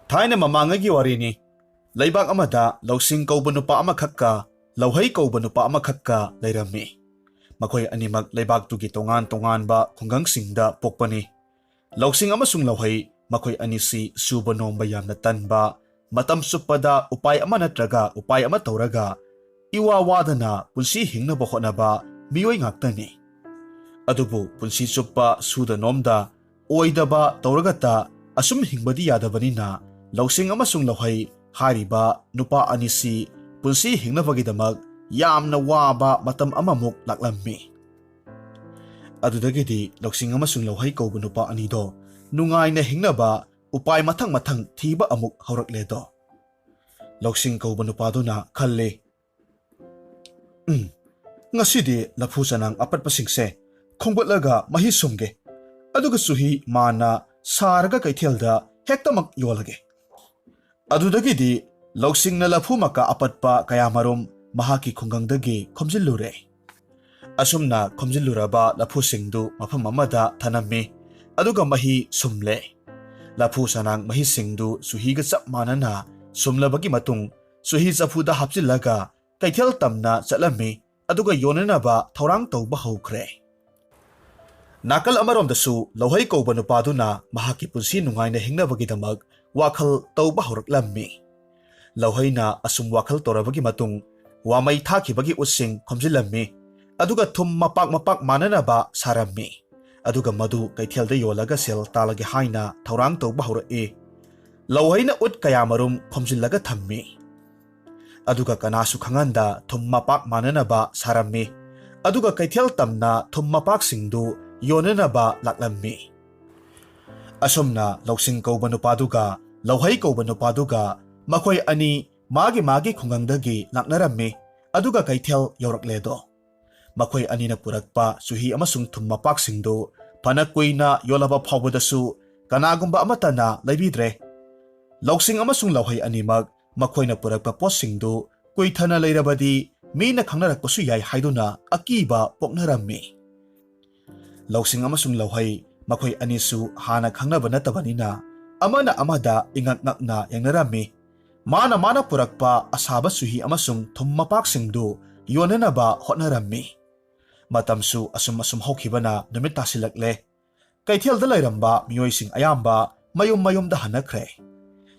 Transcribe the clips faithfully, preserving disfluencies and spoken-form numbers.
ꯊꯥꯏꯅ ꯃꯃꯥꯡꯉꯩꯒꯤ ꯋꯥꯔꯤꯅꯤ꯫ ꯂꯩꯕꯥꯛ ꯑꯃꯗ ꯂꯧꯁꯤꯡ ꯀꯧꯕ ꯅꯨꯄꯥ ꯑꯃꯈꯛꯀ ꯂꯧꯍꯩ ꯀꯧꯕ ꯅꯨꯄꯥ ꯑꯃꯈꯛꯀ ꯂꯩꯔꯝꯃꯤ꯫ ꯃꯈꯣꯏ ꯑꯅꯤꯃꯛ ꯂꯩꯕꯥꯛꯇꯨꯒꯤ ꯇꯣꯉꯥꯟ ꯇꯣꯉꯥꯟꯕ ꯈꯨꯡꯒꯪꯁꯤꯡꯗ ꯄꯣꯛꯄꯅꯤ꯫ ꯂꯧꯁꯤꯡ ꯑꯃꯁꯨꯡ ꯂꯧꯍꯩ ꯃꯈꯣꯏ ꯑꯅꯤꯁꯤ ꯁꯨꯕ ꯅꯣꯝꯕ ꯌꯥꯝꯅ ꯇꯟꯕ, ꯃꯇꯝ ꯆꯨꯞꯄꯗ ꯎꯄꯥꯏ ꯑꯃ ꯅꯠꯇ꯭ꯔꯒ ꯎꯄꯥꯏ ꯑꯃ ꯇꯧꯔꯒ ꯏꯋꯥ ꯋꯥꯗꯅ ꯄꯨꯟꯁꯤ ꯍꯤꯡꯅꯕ ꯍꯣꯠꯅꯕ ꯃꯤꯑꯣꯏ ꯉꯥꯛꯇꯅꯤ꯫ ꯑꯗꯨꯕꯨ ꯄꯨꯟꯁꯤ ꯆꯨꯞꯄ ꯁꯨꯗ ꯅꯣꯝꯗ ꯑꯣꯏꯗꯕ ꯇꯧꯔꯒꯇ ꯑꯁꯨꯝ ꯍꯤꯡꯕꯗꯤ ꯌꯥꯗꯕꯅꯤꯅ, ꯂꯧꯁꯤꯡ ꯑꯃꯁꯨꯡ ꯂꯧꯍꯩ ꯍꯥꯏꯔꯤꯕ ꯅꯨꯄꯥ ꯑꯅꯤꯁꯤ ꯄꯨꯟꯁꯤ ꯍꯤꯡꯅꯕꯒꯤꯗꯃꯛ ꯌꯥꯝꯅ ꯋꯥꯕ ꯃꯇꯝ ꯑꯃꯃꯨꯛ ꯂꯥꯛꯂꯝꯃꯤ꯫ ꯑꯗꯨꯗꯒꯤꯗꯤ ꯂꯧꯁꯤꯡ ꯑꯃꯁꯨꯡ ꯂꯧꯍꯩ ꯀꯧꯕ ꯅꯨꯄꯥ ꯑꯅꯤꯗꯣ ꯅꯨꯡꯉꯥꯏꯅ ꯍꯤꯡꯅꯕ ꯎꯄꯥꯏ ꯃꯊꯪ ꯃꯊꯪ ꯊꯤꯕ ꯑꯃꯨꯛ ꯍꯧꯔꯛꯂꯦꯗꯣ꯫ ꯂꯧꯁꯤꯡ ꯀꯧꯕ ꯅꯨꯄꯥꯗꯨꯅ ꯈꯜꯂꯤ, "ꯎꯝ, ꯉꯁꯤꯗꯤ ꯂꯐꯨ ꯆꯅꯥꯡ ꯑꯄꯠꯄꯁꯤꯡꯁꯦ ꯈꯣꯝꯒꯠꯂꯒ ꯃꯍꯤ ꯁꯨꯝꯒꯦ, ꯑꯗꯨꯒ ꯆꯨꯍꯤ ꯃꯥꯅ ꯁꯥꯔꯒ ꯀꯩꯊꯦꯜꯗ ꯍꯦꯛꯇꯃꯛ ꯌꯣꯜꯂꯒꯦ"꯫ ꯑꯗꯨꯗꯒꯤꯗꯤ ꯂꯧꯁꯤꯡꯅ ꯂꯐꯨ ꯃꯀꯥ ꯑꯄꯠꯄ ꯀꯌꯥꯃꯔꯨꯝ ꯃꯍꯥꯛꯀꯤ ꯈꯨꯡꯒꯪꯗꯒꯤ ꯈꯣꯝꯖꯤꯜꯂꯨꯔꯦ꯫ ꯑꯁꯨꯝꯅ ꯈꯣꯝꯖꯤꯜꯂꯨꯔꯕ ꯂꯐꯨꯁꯤꯡꯗꯨ ꯃꯐꯝ ꯑꯃꯗ ꯊꯅꯝꯃꯤ, ꯑꯗꯨꯒ ꯃꯍꯤ ꯁꯨꯝꯂꯦ꯫ ꯂꯐꯨ ꯆꯅꯥꯡ ꯃꯍꯤꯁꯤꯡꯗꯨ ꯆꯨꯍꯤꯒ ꯆꯞ ꯃꯥꯟꯅꯅ ꯁꯨꯝꯂꯕꯒꯤ ꯃꯇꯨꯡ, ꯆꯨꯍꯤ ꯆꯐꯨꯗ ꯍꯥꯞꯆꯤꯜꯂꯒ ꯀꯩꯊꯦꯜ ꯇꯝꯅ ꯆꯠꯂꯝꯃꯤ, ꯑꯗꯨꯒ ꯌꯣꯟꯅꯅꯕ ꯊꯧꯔꯥꯡ ꯇꯧꯕ ꯍꯧꯈ꯭ꯔꯦ꯫ ꯅꯥꯀꯜ ꯑꯃꯔꯣꯝꯗꯁꯨ ꯂꯧꯍꯩ ꯀꯧꯕ ꯅꯨꯄꯥꯗꯨꯅ ꯃꯍꯥꯛꯀꯤ ꯄꯨꯟꯁꯤ ꯅꯨꯡꯉꯥꯏꯅ ꯍꯤꯡꯅꯕꯒꯤꯗꯃꯛ ꯋꯥꯈꯜ ꯇꯧꯕ ꯍꯧꯔꯛꯂꯝꯃꯤ꯫ ꯂꯧꯍꯩꯅ ꯑꯁꯨꯝ ꯋꯥꯈꯜ ꯇꯧꯔꯕꯒꯤ ꯃꯇꯨꯡ, ꯋꯥꯃꯩ ꯊꯥꯈꯤꯕꯒꯤ ꯎꯠꯁꯤꯡ ꯈꯣꯝꯖꯤꯜꯂꯝꯃꯤ, ꯑꯗꯨꯒ ꯊꯨꯝ ꯃꯄꯥꯛ ꯃꯄꯥꯛ ꯃꯥꯟꯅꯅꯕ ꯁꯥꯔꯝꯃꯤ꯫ ꯑꯗꯨꯒ ꯃꯗꯨ ꯀꯩꯊꯦꯜꯗ ꯌꯣꯜꯂꯒ ꯁꯦꯜ ꯇꯥꯜꯂꯒꯦ ꯍꯥꯏꯅ ꯊꯧꯔꯥꯡ ꯇꯧꯕ ꯍꯧꯔꯛꯏ꯫ ꯂꯧꯍꯩꯅ ꯎꯠ ꯀꯌꯥꯃꯔꯨꯝ ꯈꯣꯝꯖꯤꯜꯂꯒ ꯊꯝꯃꯤ꯫ ꯑꯗꯨꯒ ꯀꯅꯥꯁꯨ ꯈꯪꯍꯟꯗ ꯊꯨꯝ ꯃꯄꯥꯛ ꯃꯥꯟꯅꯅꯕ ꯁꯥꯔꯝꯃꯤ꯫ ꯑꯗꯨꯒ ꯀꯩꯊꯦꯜ ꯇꯝꯅ ꯊꯨꯝ ꯃꯄꯥꯛꯁꯤꯡꯗꯨ ꯌꯣꯟꯅꯅꯕ ꯂꯥꯛꯂꯝꯃꯤ꯫ ꯑꯁꯨꯝꯅ ꯂꯧꯁꯤꯡ ꯀꯧꯕ ꯅꯨꯄꯥꯗꯨꯒ ꯂꯧꯍꯩ ꯀꯧꯕ ꯅꯨꯄꯥꯗꯨꯒ ꯃꯈꯣꯏ ꯑꯅꯤ ꯃꯥꯒꯤ ꯃꯥꯒꯤ ꯈꯨꯡꯒꯪꯗꯒꯤ ꯂꯥꯛꯅꯔꯝꯃꯤ꯫ ꯑꯗꯨꯒ ꯀꯩꯊꯦꯜ ꯌꯧꯔꯛꯂꯦꯗꯣ꯫ ꯃꯈꯣꯏ ꯑꯅꯤꯅ ꯄꯨꯔꯛꯄ ꯆꯨꯍꯤ ꯑꯃꯁꯨꯡ ꯊꯨꯝ ꯃꯄꯥꯛꯁꯤꯡꯗꯨ ꯐꯅ ꯀꯨꯏꯅ ꯌꯣꯜꯂꯕ ꯐꯥꯎꯕꯗꯁꯨ ꯀꯅꯥꯒꯨꯝꯕ ꯑꯃꯠꯇꯅ ꯂꯩꯕꯤꯗ꯭ꯔꯦ꯫ ꯂꯧꯁꯤꯡ ꯑꯃꯁꯨꯡ ꯂꯧꯍꯩ ꯑꯅꯤꯃꯛ ꯃꯈꯣꯏꯅ ꯄꯨꯔꯛꯄ ꯄꯣꯠꯁꯤꯡꯗꯨ ꯀꯨꯏꯊꯅ ꯂꯩꯔꯕꯗꯤ ꯃꯤꯅ ꯈꯪꯅꯔꯛꯄꯁꯨ ꯌꯥꯏ ꯍꯥꯏꯗꯨꯅ ꯑꯀꯤꯕ ꯄꯣꯛꯅꯔꯝꯃꯤ꯫ ꯂꯧꯁꯤꯡ ꯑꯃꯁꯨꯡ ꯂꯧꯍꯩ ꯃꯈꯣꯏ ꯑꯅꯤꯁꯨ ꯍꯥꯟꯅ ꯈꯪꯅꯕ ꯅꯠꯇꯕꯅꯤꯅ ꯑꯃꯅ ꯑꯃꯗ ꯏꯉꯛ ꯉꯛꯅ ꯌꯦꯡꯅꯔꯝꯃꯤ꯫ ꯃꯥꯅ ꯃꯥꯅ ꯄꯨꯔꯛꯄ ꯑꯁꯥꯕ ꯆꯨꯍꯤ ꯑꯃꯁꯨꯡ ꯊꯨꯝ ꯃꯄꯥꯛꯁꯤꯡꯗꯨ ꯌꯣꯟꯅꯅꯕ ꯍꯣꯠꯅꯔꯝꯃꯤ꯫ ꯃꯇꯝꯁꯨ ꯑꯁꯨꯝ ꯑꯁꯨꯝ ꯍꯧꯈꯤꯕꯅ ꯅꯨꯃꯤꯠ ꯇꯥꯁꯤꯜꯂꯛꯂꯦ꯫ ꯀꯩꯊꯦꯜꯗ ꯂꯩꯔꯝꯕ ꯃꯤꯑꯣꯏꯁꯤꯡ ꯑꯌꯥꯝꯕ ꯃꯌꯨꯝ ꯃꯌꯨꯝꯗ ꯍꯟꯅꯈ꯭ꯔꯦ꯫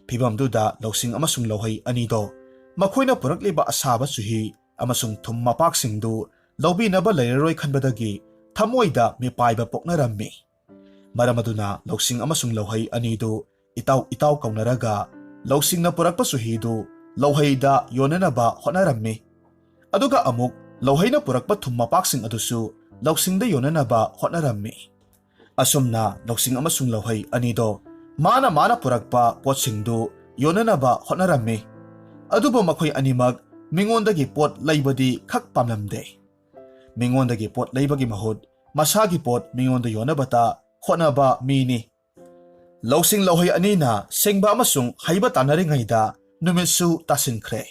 ꯐꯤꯚꯝꯗꯨꯗ ꯂꯧꯁꯤꯡ ꯑꯃꯁꯨꯡ ꯂꯧꯍꯩ ꯑꯅꯤꯗꯣ ꯃꯈꯣꯏꯅ ꯄꯨꯔꯛꯂꯤꯕ ꯑꯁꯥꯕ ꯆꯨꯍꯤ ꯑꯃꯁꯨꯡ ꯊꯨꯝ ꯃꯄꯥꯛꯁꯤꯡꯗꯨ ꯂꯧꯕꯤꯅꯕ ꯂꯩꯔꯔꯣꯏ ꯈꯟꯕꯗꯒꯤ ꯊꯃꯣꯏꯗ ꯃꯤꯄꯥꯏꯕ ꯄꯣꯛꯅꯔꯝꯃꯤ꯫ ꯃꯔꯝ ꯑꯗꯨꯅ ꯂꯧꯁꯤꯡ ꯑꯃꯁꯨꯡ ꯂꯧꯍꯩ ꯑꯅꯤꯗꯨ ꯏꯇꯥꯎ ꯏꯇꯥꯎ ꯀꯧꯅꯔꯒ ꯂꯧꯁꯤꯡꯅ ꯄꯨꯔꯛꯄ ꯆꯨꯍꯤꯗꯨ ꯂꯧꯍꯩꯗ ꯌꯣꯟꯅꯅꯕ ꯍꯣꯠꯅꯔꯝꯃꯤ꯫ ꯑꯗꯨꯒ ꯑꯃꯨꯛ ꯂꯧꯍꯩꯅ ꯄꯨꯔꯛꯄ ꯊꯨꯝ ꯃꯄꯥꯛꯁꯤꯡ ꯑꯗꯨꯁꯨ ꯂꯧꯁꯤꯡꯗ ꯌꯣꯟꯅꯅꯕ ꯍꯣꯠꯅꯔꯝꯃꯤ꯫ ꯑꯁꯨꯝꯅ ꯂꯧꯁꯤꯡ ꯑꯃꯁꯨꯡ ꯂꯧꯍꯩ ꯑꯅꯤꯗꯣ ꯃꯥꯅ ꯃꯥꯅ ꯄꯨꯔꯛꯄ ꯄꯣꯠꯁꯤꯡꯗꯨ ꯌꯣꯟꯅꯅꯕ ꯍꯣꯠꯅꯔꯝꯃꯤ꯫ ꯑꯗꯨꯕꯨ ꯃꯈꯣꯏ ꯑꯅꯤꯃꯛ ꯃꯤꯉꯣꯟꯗꯒꯤ ꯄꯣꯠ ꯂꯩꯕꯗꯤ ꯈꯛ ꯄꯥꯝꯂꯝꯗꯦ꯫ ꯃꯤꯉꯣꯟꯗꯒꯤ ꯄꯣꯠ ꯂꯩꯕꯒꯤ ꯃꯍꯨꯠ ꯃꯁꯥꯒꯤ ꯄꯣꯠ ꯃꯤꯉꯣꯟꯗ ꯌꯣꯟꯅꯕꯇ ꯍꯣꯠꯅꯕ ꯃꯤꯅꯤ꯫ ꯂꯧꯁꯤꯡ ꯂꯧꯍꯩ ꯑꯅꯤꯅ ꯁꯤꯡꯕ ꯑꯃꯁꯨꯡ ꯍꯩꯕ ꯇꯥꯟꯅꯔꯤꯉꯩꯗ ꯅꯨꯃꯤꯠꯁꯨ ꯇꯥꯁꯤꯟꯈ꯭ꯔꯦ꯫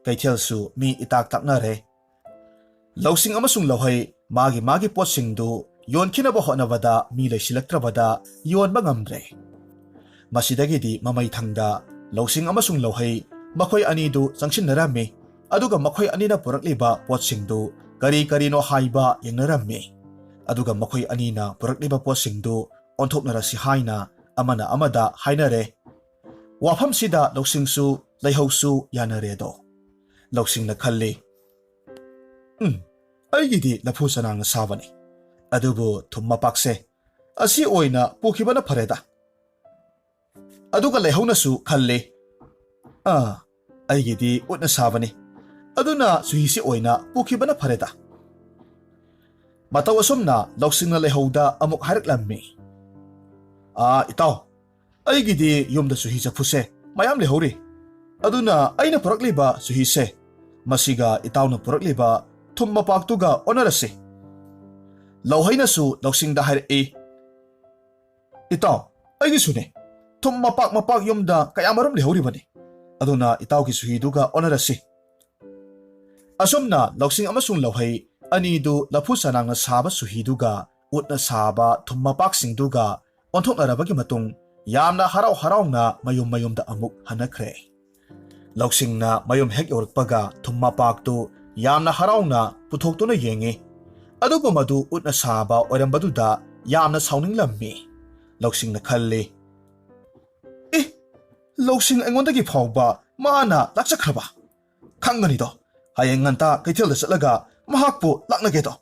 ꯀꯩꯊꯦꯜꯁꯨ ꯃꯤ ꯏꯇꯥꯛ ꯇꯥꯛꯅꯔꯦ꯫ ꯂꯧꯁꯤꯡ ꯑꯃꯁꯨꯡ ꯂꯧꯍꯩ ꯃꯥꯒꯤ ꯃꯥꯒꯤ ꯄꯣꯠꯁꯤꯡꯗꯨ ꯌꯣꯟꯈꯤꯅꯕ ꯍꯣꯠꯅꯕꯗ ꯃꯤ ꯂꯩꯁꯤꯜꯂꯛꯇ꯭ꯔꯕꯗ ꯌꯣꯟꯕ ꯉꯝꯗ꯭ꯔꯦ꯫ ꯃꯁꯤꯗꯒꯤꯗꯤ ꯃꯃꯩ ꯊꯪꯗ ꯂꯧꯁꯤꯡ ꯑꯃꯁꯨꯡ ꯂꯧꯍꯩ ꯃꯈꯣꯏ ꯑꯅꯤꯗꯨ ꯆꯪꯁꯤꯟꯅꯔꯝꯃꯤ꯫ ꯑꯗꯨꯒ ꯃꯈꯣꯏ ꯑꯅꯤꯅ ꯄꯨꯔꯛꯂꯤꯕ ꯄꯣꯠꯁꯤꯡꯗꯨ ꯀꯔꯤ ꯀꯔꯤꯅꯣ ꯍꯥꯏꯕ ꯌꯦꯡꯅꯔꯝꯃꯤ꯫ ꯑꯗꯨꯒ ꯃꯈꯣꯏ ꯑꯅꯤꯅ ꯄꯨꯔꯛꯂꯤꯕ ꯄꯣꯠꯁꯤꯡꯗꯨ ꯑꯣꯟꯊꯣꯛꯅꯔꯁꯤ ꯍꯥꯏꯅ ꯑꯃꯅ ꯑꯃꯗ ꯍꯥꯏꯅꯔꯦ꯫ ꯋꯥꯐꯝꯁꯤꯗ ꯂꯧꯁꯤꯡꯁꯨ ꯂꯩꯍꯧꯁꯨ ꯌꯥꯅꯔꯦꯗꯣ꯫ ꯂꯧꯁꯤꯡꯅ ꯈꯜꯂꯤ, "ꯎꯝ, ꯑꯩꯒꯤꯗꯤ ꯂꯐꯨ ꯆꯅꯥꯡꯅ ꯁꯥꯕꯅꯤ, ꯑꯗꯨꯕꯨ ꯊꯨꯝ ꯃꯄꯥꯛꯁꯦ ꯑꯁꯤ ꯑꯣꯏꯅ ꯄꯨꯈꯤꯕꯅ ꯐꯔꯦꯗ"꯫ ꯑꯗꯨꯒ ꯂꯩꯍꯧꯅꯁꯨ ꯈꯜꯂꯤ, "ꯑꯥ, ꯑꯩꯒꯤꯗꯤ ꯎꯠꯅ ꯁꯥꯕꯅꯤ, ꯑꯗꯨꯅ ꯆꯨꯍꯤꯁꯤ ꯑꯣꯏꯅ ꯄꯨꯈꯤꯕꯅ ꯐꯔꯦꯗ"꯫ ꯃꯇꯧ ꯑꯁꯨꯝꯅ ꯂꯧꯁꯤꯡꯅ ꯂꯩꯍꯧꯗ ꯑꯃꯨꯛ ꯍꯥꯏꯔꯛꯂꯝꯃꯤ, "ꯑꯥ, ꯏꯇꯥꯎ, ꯑꯩꯒꯤꯗꯤ ꯌꯨꯝꯗ ꯆꯨꯍꯤ ꯆꯐꯨꯁꯦ ꯃꯌꯥꯝ ꯂꯩꯍꯧꯔꯤ, ꯑꯗꯨꯅ ꯑꯩꯅ ꯄꯨꯔꯛꯂꯤꯕ ꯆꯨꯍꯤꯁꯦ ꯃꯁꯤꯒ ꯏꯇꯥꯎꯅ ꯄꯨꯔꯛꯂꯤꯕ ꯊꯨꯝ ꯃꯄꯥꯛꯇꯨꯒ ꯑꯣꯟꯅꯔꯁꯤ"꯫ ꯂꯧꯍꯩꯅꯁꯨ ꯂꯧꯁꯤꯡꯗ ꯍꯥꯏꯔꯛꯏ, "ꯏꯇꯥꯎ, ꯑꯩꯒꯤꯁꯨꯅꯦ꯫ ꯊꯨꯝ ꯃꯄꯥꯛ ꯃꯄꯥꯛ ꯌꯨꯝꯗ ꯀꯌꯥꯃꯔꯨꯝ ꯂꯩꯍꯧꯔꯤꯕꯅꯤ꯫ ꯑꯗꯨꯅ ꯏꯇꯥꯎꯒꯤ ꯆꯨꯍꯤꯗꯨꯒ ꯑꯣꯟꯅꯔꯁꯤ"꯫ ꯑꯁꯨꯝꯅ ꯂꯧꯁꯤꯡ ꯑꯃꯁꯨꯡ ꯂꯧꯍꯩ ꯑꯅꯤꯗꯨ ꯂꯐꯨ ꯆꯅꯥꯡꯅ ꯁꯥꯕ ꯆꯨꯍꯤꯗꯨꯒ ꯎꯠꯅ ꯁꯥꯕ ꯊꯨꯝ ꯃꯄꯥꯛꯁꯤꯡꯗꯨꯒ ꯑꯣꯟꯊꯣꯛꯅꯔꯕꯒꯤ ꯃꯇꯨꯡ, ꯌꯥꯝꯅ ꯍꯔꯥꯎ ꯍꯔꯥꯎꯅ ꯃꯌꯨꯝ ꯃꯌꯨꯝꯗ ꯑꯃꯨꯛ ꯍꯟꯅꯈ꯭ꯔꯦ꯫ ꯂꯧꯁꯤꯡꯅ ꯃꯌꯨꯝ ꯍꯦꯛ ꯌꯧꯔꯛꯄꯒ, ꯊꯨꯝ ꯃꯄꯥꯛꯇꯨ ꯌꯥꯝꯅ ꯍꯔꯥꯎꯅ ꯄꯨꯊꯣꯛꯇꯨꯅ ꯌꯦꯡꯉꯤ꯫ ꯑꯗꯨꯕꯨ ꯃꯗꯨ ꯎꯠꯅ ꯁꯥꯕ ꯑꯣꯏꯔꯝꯕꯗꯨꯗ ꯌꯥꯝꯅ ꯁꯥꯎꯅꯤꯡꯂꯝꯃꯤ꯫ ꯂꯧꯁꯤꯡꯅ ꯈꯜꯂꯤ, "ꯑꯦ, ꯂꯧꯁꯤꯡ ꯑꯩꯉꯣꯟꯗꯒꯤ ꯐꯥꯎꯕ ꯃꯥꯅ ꯂꯥꯛꯆꯈ꯭ꯔꯕ? ꯈꯪꯒꯅꯤꯗꯣ, ꯍꯌꯦꯡ ꯉꯟꯇꯥ ꯀꯩꯊꯦꯜꯗ ꯆꯠꯂꯒ ꯃꯍꯥꯛꯄꯨ ꯂꯥꯛꯅꯒꯦꯗꯣ"꯫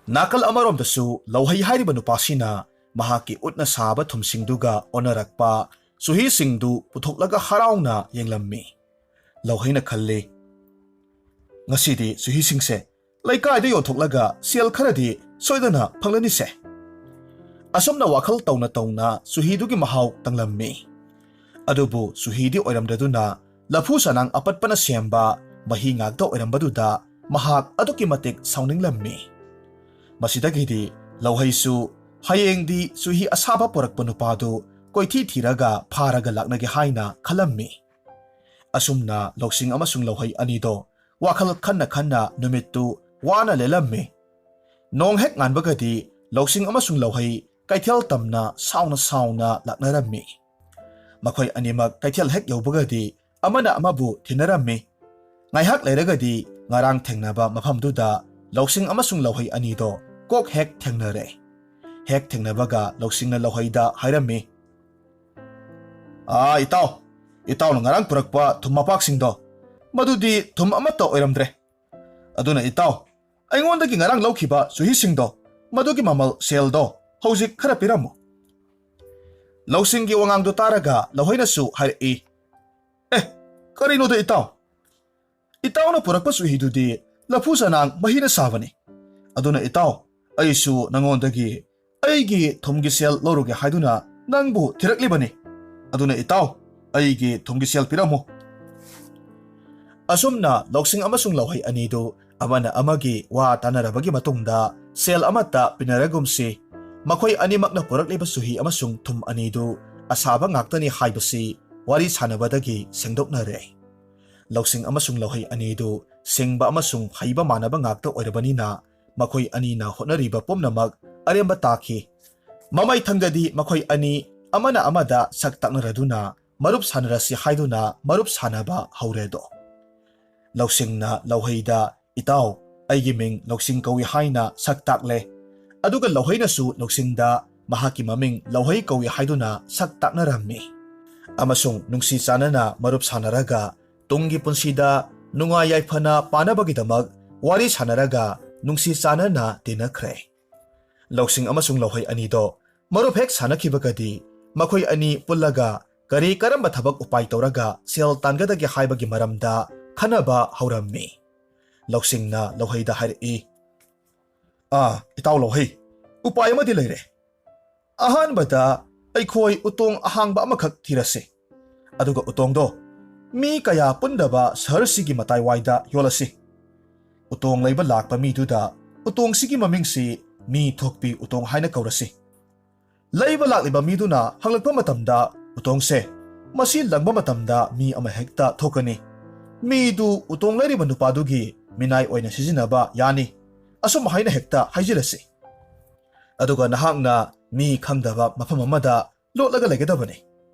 ꯅꯥꯀꯜ ꯑꯃꯔꯣꯝꯗꯁꯨ ꯂꯧꯍꯩ ꯍꯥꯏꯔꯤꯕ ꯅꯨꯄꯥꯁꯤꯅ ꯃꯍꯥꯛꯀꯤ ꯎꯠꯅ ꯁꯥꯕ ꯊꯨꯝꯁꯤꯡꯗꯨꯒ ꯑꯣꯟꯅꯔꯛꯄ ꯆꯨꯍꯤꯁꯤꯡꯗꯨ ꯄꯨꯊꯣꯛꯂꯒ ꯍꯔꯥꯎꯅ ꯌꯦꯡꯂꯝꯃꯤ꯫ ꯂꯧꯍꯩꯅ ꯈꯜꯂꯤ, "ꯉꯁꯤꯗꯤ ꯆꯨꯍꯤꯁꯤꯡꯁꯦ ꯂꯩꯀꯥꯏꯗ ꯌꯣꯟꯊꯣꯛꯂꯒ ꯁꯦꯜ ꯈꯔꯗꯤ ꯁꯣꯏꯗꯅ ꯐꯪꯂꯅꯤꯁꯦ"꯫ ꯑꯁꯨꯝꯅ ꯋꯥꯈꯜ ꯇꯧꯅ ꯇꯧꯅ ꯆꯨꯍꯤꯗꯨꯒꯤ ꯃꯍꯥꯎ ꯇꯪꯂꯝꯃꯤ꯫ ꯑꯗꯨꯕꯨ ꯆꯨꯍꯤꯗꯤ ꯑꯣꯏꯔꯝꯗꯗꯨꯅ ꯂꯐꯨ ꯆꯅꯥꯡ ꯑꯄꯠꯄꯅ ꯁꯦꯝꯕ ꯃꯍꯤ ꯉꯥꯛꯇ ꯑꯣꯏꯔꯝꯕꯗꯨꯗ ꯃꯍꯥꯛ ꯑꯗꯨꯛꯀꯤ ꯃꯇꯤꯛ ꯁꯥꯎꯅꯤꯡꯂꯝꯃꯤ꯫ ꯃꯁꯤꯗꯒꯤꯗꯤ ꯂꯧꯍꯩꯁꯨ ꯍꯌꯦꯡꯗꯤ ꯆꯨꯍꯤ ꯑꯁꯥꯕ ꯄꯨꯔꯛꯄ ꯅꯨꯄꯥꯗꯨ ꯀꯣꯏꯊꯤ ꯊꯤꯔꯒ ꯐꯥꯔꯒ ꯂꯥꯛꯅꯒꯦ ꯍꯥꯏꯅ ꯈꯜꯂꯝꯃꯤ꯫ ꯑꯁꯨꯝꯅ ꯂꯧꯁꯤꯡ ꯑꯃꯁꯨꯡ ꯂꯧꯍꯩ ꯑꯅꯤꯗꯣ ꯋꯥꯈꯜ ꯈꯟꯅ ꯈꯟꯅ ꯅꯨꯃꯤꯠꯇꯨ ꯋꯥꯅ ꯂꯦꯜꯂꯝꯃꯤ꯫ ꯅꯣꯡ ꯍꯦꯛ ꯉꯥꯟꯕꯒꯗꯤ ꯂꯧꯁꯤꯡ ꯑꯃꯁꯨꯡ ꯂꯧꯍꯩ ꯀꯩꯊꯦꯜ ꯇꯝꯅ ꯁꯥꯎꯅ ꯁꯥꯎꯅ ꯂꯥꯛꯅꯔꯝꯃꯤ꯫ ꯃꯈꯣꯏ ꯑꯅꯤꯃꯛ ꯀꯩꯊꯦꯜ ꯍꯦꯛ ꯌꯧꯕꯒꯗꯤ ꯑꯃꯅ ꯑꯃꯕꯨ ꯊꯤꯟꯅꯔꯝꯃꯤ꯫ ꯉꯥꯏꯍꯥꯛ ꯂꯩꯔꯒꯗꯤ ꯉꯔꯥꯡ ꯊꯦꯡꯅꯕ ꯃꯐꯝꯗꯨꯗ ꯂꯧꯁꯤꯡ ꯑꯃꯁꯨꯡ ꯂꯧꯍꯩ ꯑꯅꯤꯗꯣ ꯀꯣꯛ ꯍꯦꯛ ꯊꯦꯡꯅꯔꯦ꯫ ꯍꯦꯛ ꯊꯦꯡꯅꯕꯒ ꯂꯧꯁꯤꯡꯅ ꯂꯧꯍꯩꯗ ꯍꯥꯏꯔꯝꯃꯤ, "ꯑꯥ, ꯏꯇꯥꯎ, ꯏꯇꯥꯎꯅ ꯉꯔꯥꯡ ꯄꯨꯔꯛꯄ ꯊꯨꯝ ꯃꯄꯥꯛꯁꯤꯡꯗꯣ, ꯃꯗꯨꯗꯤ ꯊꯨꯝ ꯑꯃꯠꯇ ꯑꯣꯏꯔꯝꯗ꯭ꯔꯦ꯫ ꯑꯗꯨꯅ ꯏꯇꯥꯎ, ꯑꯩꯉꯣꯟꯗꯒꯤ ꯉꯔꯥꯡ ꯂꯧꯈꯤꯕ ꯆꯨꯍꯤꯁꯤꯡꯗꯣ, ꯃꯗꯨꯒꯤ ꯃꯃꯜ ꯁꯦꯜꯗꯣ ꯍꯧꯖꯤꯛ ꯈꯔ ꯄꯤꯔꯝꯃꯨ"꯫ ꯂꯧꯁꯤꯡꯒꯤ ꯋꯥꯉꯥꯡꯗꯣ ꯇꯥꯔꯒ ꯂꯧꯍꯩꯅꯁꯨ ꯍꯥꯏꯔꯛꯏ, "ꯑꯦ, ꯀꯔꯤꯅꯣꯗ ꯏꯇꯥꯎ? ꯏꯇꯥꯎꯅ ꯄꯨꯔꯛꯄ ꯆꯨꯍꯤꯗꯨꯗꯤ ꯂꯐꯨ ꯆꯅꯥꯡ ꯃꯍꯤꯅ ꯁꯥꯕꯅꯤ꯫ ꯑꯗꯨꯅ ꯏꯇꯥꯎ, ꯑꯩꯁꯨ ꯅꯉꯣꯟꯗꯒꯤ ꯑꯩꯒꯤ ꯊꯨꯝꯒꯤ ꯁꯦꯜ ꯂꯧꯔꯨꯒꯦ ꯍꯥꯏꯗꯨꯅ ꯅꯪꯕꯨ ꯊꯤꯔꯛꯂꯤꯕꯅꯤ꯫ ꯑꯗꯨꯅ ꯏꯇꯥꯎ, ꯑꯩꯒꯤ ꯊꯨꯝꯒꯤ ꯁꯦꯜ ꯄꯤꯔꯝꯃꯨ"꯫ ꯑꯁꯨꯝꯅ ꯂꯧꯁꯤꯡ ꯑꯃꯁꯨꯡ ꯂꯧꯍꯩ ꯑꯅꯤꯗꯨ ꯑꯃꯅ ꯑꯃꯒꯤ ꯋꯥ ꯇꯥꯅꯔꯕꯒꯤ ꯃꯇꯨꯡꯗ ꯁꯦꯜ ꯑꯃꯠꯇ ꯄꯤꯅꯔꯒꯨꯝꯁꯤ꯫ ꯃꯈꯣꯏ ꯑꯅꯤꯃꯛꯅ ꯄꯨꯔꯛꯂꯤꯕ ꯆꯨꯍꯤ ꯑꯃꯁꯨꯡ ꯊꯨꯝ ꯑꯅꯤꯗꯨ ꯑꯁꯥꯕ ꯉꯥꯛꯇꯅꯤ ꯍꯥꯏꯕꯁꯤ ꯋꯥꯔꯤ ꯁꯥꯟꯅꯕꯗꯒꯤ ꯁꯦꯡꯗꯣꯛꯅꯔꯦ꯫ ꯂꯧꯁꯤꯡ ꯑꯃꯁꯨꯡ ꯂꯧꯍꯩ ꯑꯅꯤꯗꯨ ꯁꯤꯡꯕ ꯑꯃꯁꯨꯡ ꯍꯩꯕ ꯃꯥꯟꯅꯕ ꯉꯥꯛꯇ ꯑꯣꯏꯔꯕꯅꯤꯅ ꯃꯈꯣꯏ ꯑꯅꯤꯅ ꯍꯣꯠꯅꯔꯤꯕ ꯄꯨꯝꯅꯃꯛ ꯑꯔꯦꯝꯕ ꯇꯥꯈꯤ꯫ ꯃꯃꯩ ꯊꯪꯗꯗꯤ ꯃꯈꯣꯏ ꯑꯅꯤ ꯑꯃꯅ ꯑꯃꯗ ꯁꯛ ꯇꯥꯛꯅꯔꯗꯨꯅ ꯃꯔꯨꯞ ꯁꯥꯟꯅꯔꯁꯤ ꯍꯥꯏꯗꯨꯅ ꯃꯔꯨꯞ ꯁꯥꯟꯅꯕ ꯍꯧꯔꯦꯗꯣ꯫ ꯂꯧꯁꯤꯡꯅ ꯂꯧꯍꯩꯗ, "ꯏꯇꯥꯎ, ꯑꯩꯒꯤ ꯃꯤꯡ ꯂꯧꯁꯤꯡ ꯀꯧꯏ" ꯍꯥꯏꯅ ꯁꯛ ꯇꯥꯛꯂꯦ꯫ ꯑꯗꯨꯒ ꯂꯧꯍꯩꯅꯁꯨ ꯂꯧꯁꯤꯡꯗ ꯃꯍꯥꯛꯀꯤ ꯃꯃꯤꯡ ꯂꯧꯍꯩ ꯀꯧꯏ ꯍꯥꯏꯗꯨꯅ ꯁꯛ ꯇꯥꯛꯅꯔꯝꯃꯤ꯫ ꯑꯃꯁꯨꯡ ꯅꯨꯡꯁꯤ ꯆꯥꯟꯅꯅ ꯃꯔꯨꯞ ꯁꯥꯟꯅꯔꯒ ꯇꯨꯡꯒꯤ ꯄꯨꯟꯁꯤꯗ ꯅꯨꯡꯉꯥꯏ ꯌꯥꯏꯐꯅ ꯄꯥꯟꯅꯕꯒꯤꯗꯃꯛ ꯋꯥꯔꯤ ꯁꯥꯟꯅꯔꯒ ꯅꯨꯡꯁꯤ ꯆꯥꯟꯅꯅ ꯇꯤꯟꯅꯈ꯭ꯔꯦ꯫ ꯂꯧꯁꯤꯡ ꯑꯃꯁꯨꯡ ꯂꯧꯍꯩ ꯑꯅꯤꯗꯣ ꯃꯔꯨꯞ ꯍꯦꯛ ꯁꯥꯟꯅꯈꯤꯕꯒꯗꯤ ꯃꯈꯣꯏ ꯑꯅꯤ ꯄꯨꯜꯂꯒ ꯀꯔꯤ ꯀꯔꯝꯕ ꯊꯕꯛ ꯎꯄꯥꯏ ꯇꯧꯔꯒ ꯁꯦꯜ ꯇꯥꯟꯒꯗꯒꯦ ꯍꯥꯏꯕꯒꯤ ꯃꯔꯝꯗ ꯈꯟꯅꯕ ꯍꯧꯔꯝꯃꯤ꯫ ꯂꯧꯁꯤꯡꯅ ꯂꯧꯍꯩꯗ ꯍꯥꯏꯔꯛꯏ, "ꯑꯥ, ꯏꯇꯥꯎ ꯂꯧꯍꯩ, ꯎꯄꯥꯏ ꯑꯃꯗꯤ ꯂꯩꯔꯦ꯫ ꯑꯍꯥꯟꯕꯗ ꯑꯩꯈꯣꯏ ꯎꯇꯣꯡ ꯑꯍꯥꯡꯕ ꯑꯃꯈꯛ ꯊꯤꯔꯁꯤ꯫ ꯑꯗꯨꯒ ꯎꯇꯣꯡꯗꯣ ꯃꯤ ꯀꯌꯥ ꯄꯨꯟꯗꯕ ꯁꯍꯔꯁꯤꯒꯤ ꯃꯇꯥꯏꯋꯥꯏꯗ ꯌꯣꯜꯂꯁꯤ꯫ ꯎꯇꯣꯡ ꯂꯩꯕ ꯂꯥꯛꯄ ꯃꯤꯗꯨꯗ ꯎꯇꯣꯡꯁꯤꯒꯤ ꯃꯃꯤꯡꯁꯤ ꯃꯤ ꯊꯣꯛꯄꯤ ꯎꯇꯣꯡ ꯍꯥꯏꯅ ꯀꯧꯔꯁꯤ꯫ ꯂꯩꯕ ꯂꯥꯛꯂꯤꯕ ꯃꯤꯗꯨꯅ ꯍꯪꯂꯛꯄ ꯃꯇꯝꯗ ꯎꯇꯣꯡꯁꯦ ꯃꯁꯤ ꯂꯪꯕ ꯃꯇꯝꯗ ꯃꯤ ꯑꯃ ꯍꯦꯛꯇ ꯊꯣꯛꯀꯅꯤ꯫ ꯃꯤꯗꯨ ꯎꯇꯣꯡ ꯂꯩꯔꯤꯕ ꯅꯨꯄꯥꯗꯨꯒꯤ ꯃꯤꯅꯥꯏ ꯑꯣꯏꯅ ꯁꯤꯖꯤꯟꯅꯕ ꯌꯥꯅꯤ꯫ ꯑꯁꯨꯝ ꯍꯥꯏꯅ ꯍꯦꯛꯇ ꯍꯥꯏꯖꯤꯜꯂꯁꯤ꯫ ꯑꯗꯨꯒ ꯅꯍꯥꯛꯅ ꯃꯤ ꯈꯪꯗꯕ ꯃꯐꯝ ꯑꯃꯗ ꯂꯣꯠꯂꯒ ꯂꯩꯒꯗꯕꯅꯤ꯫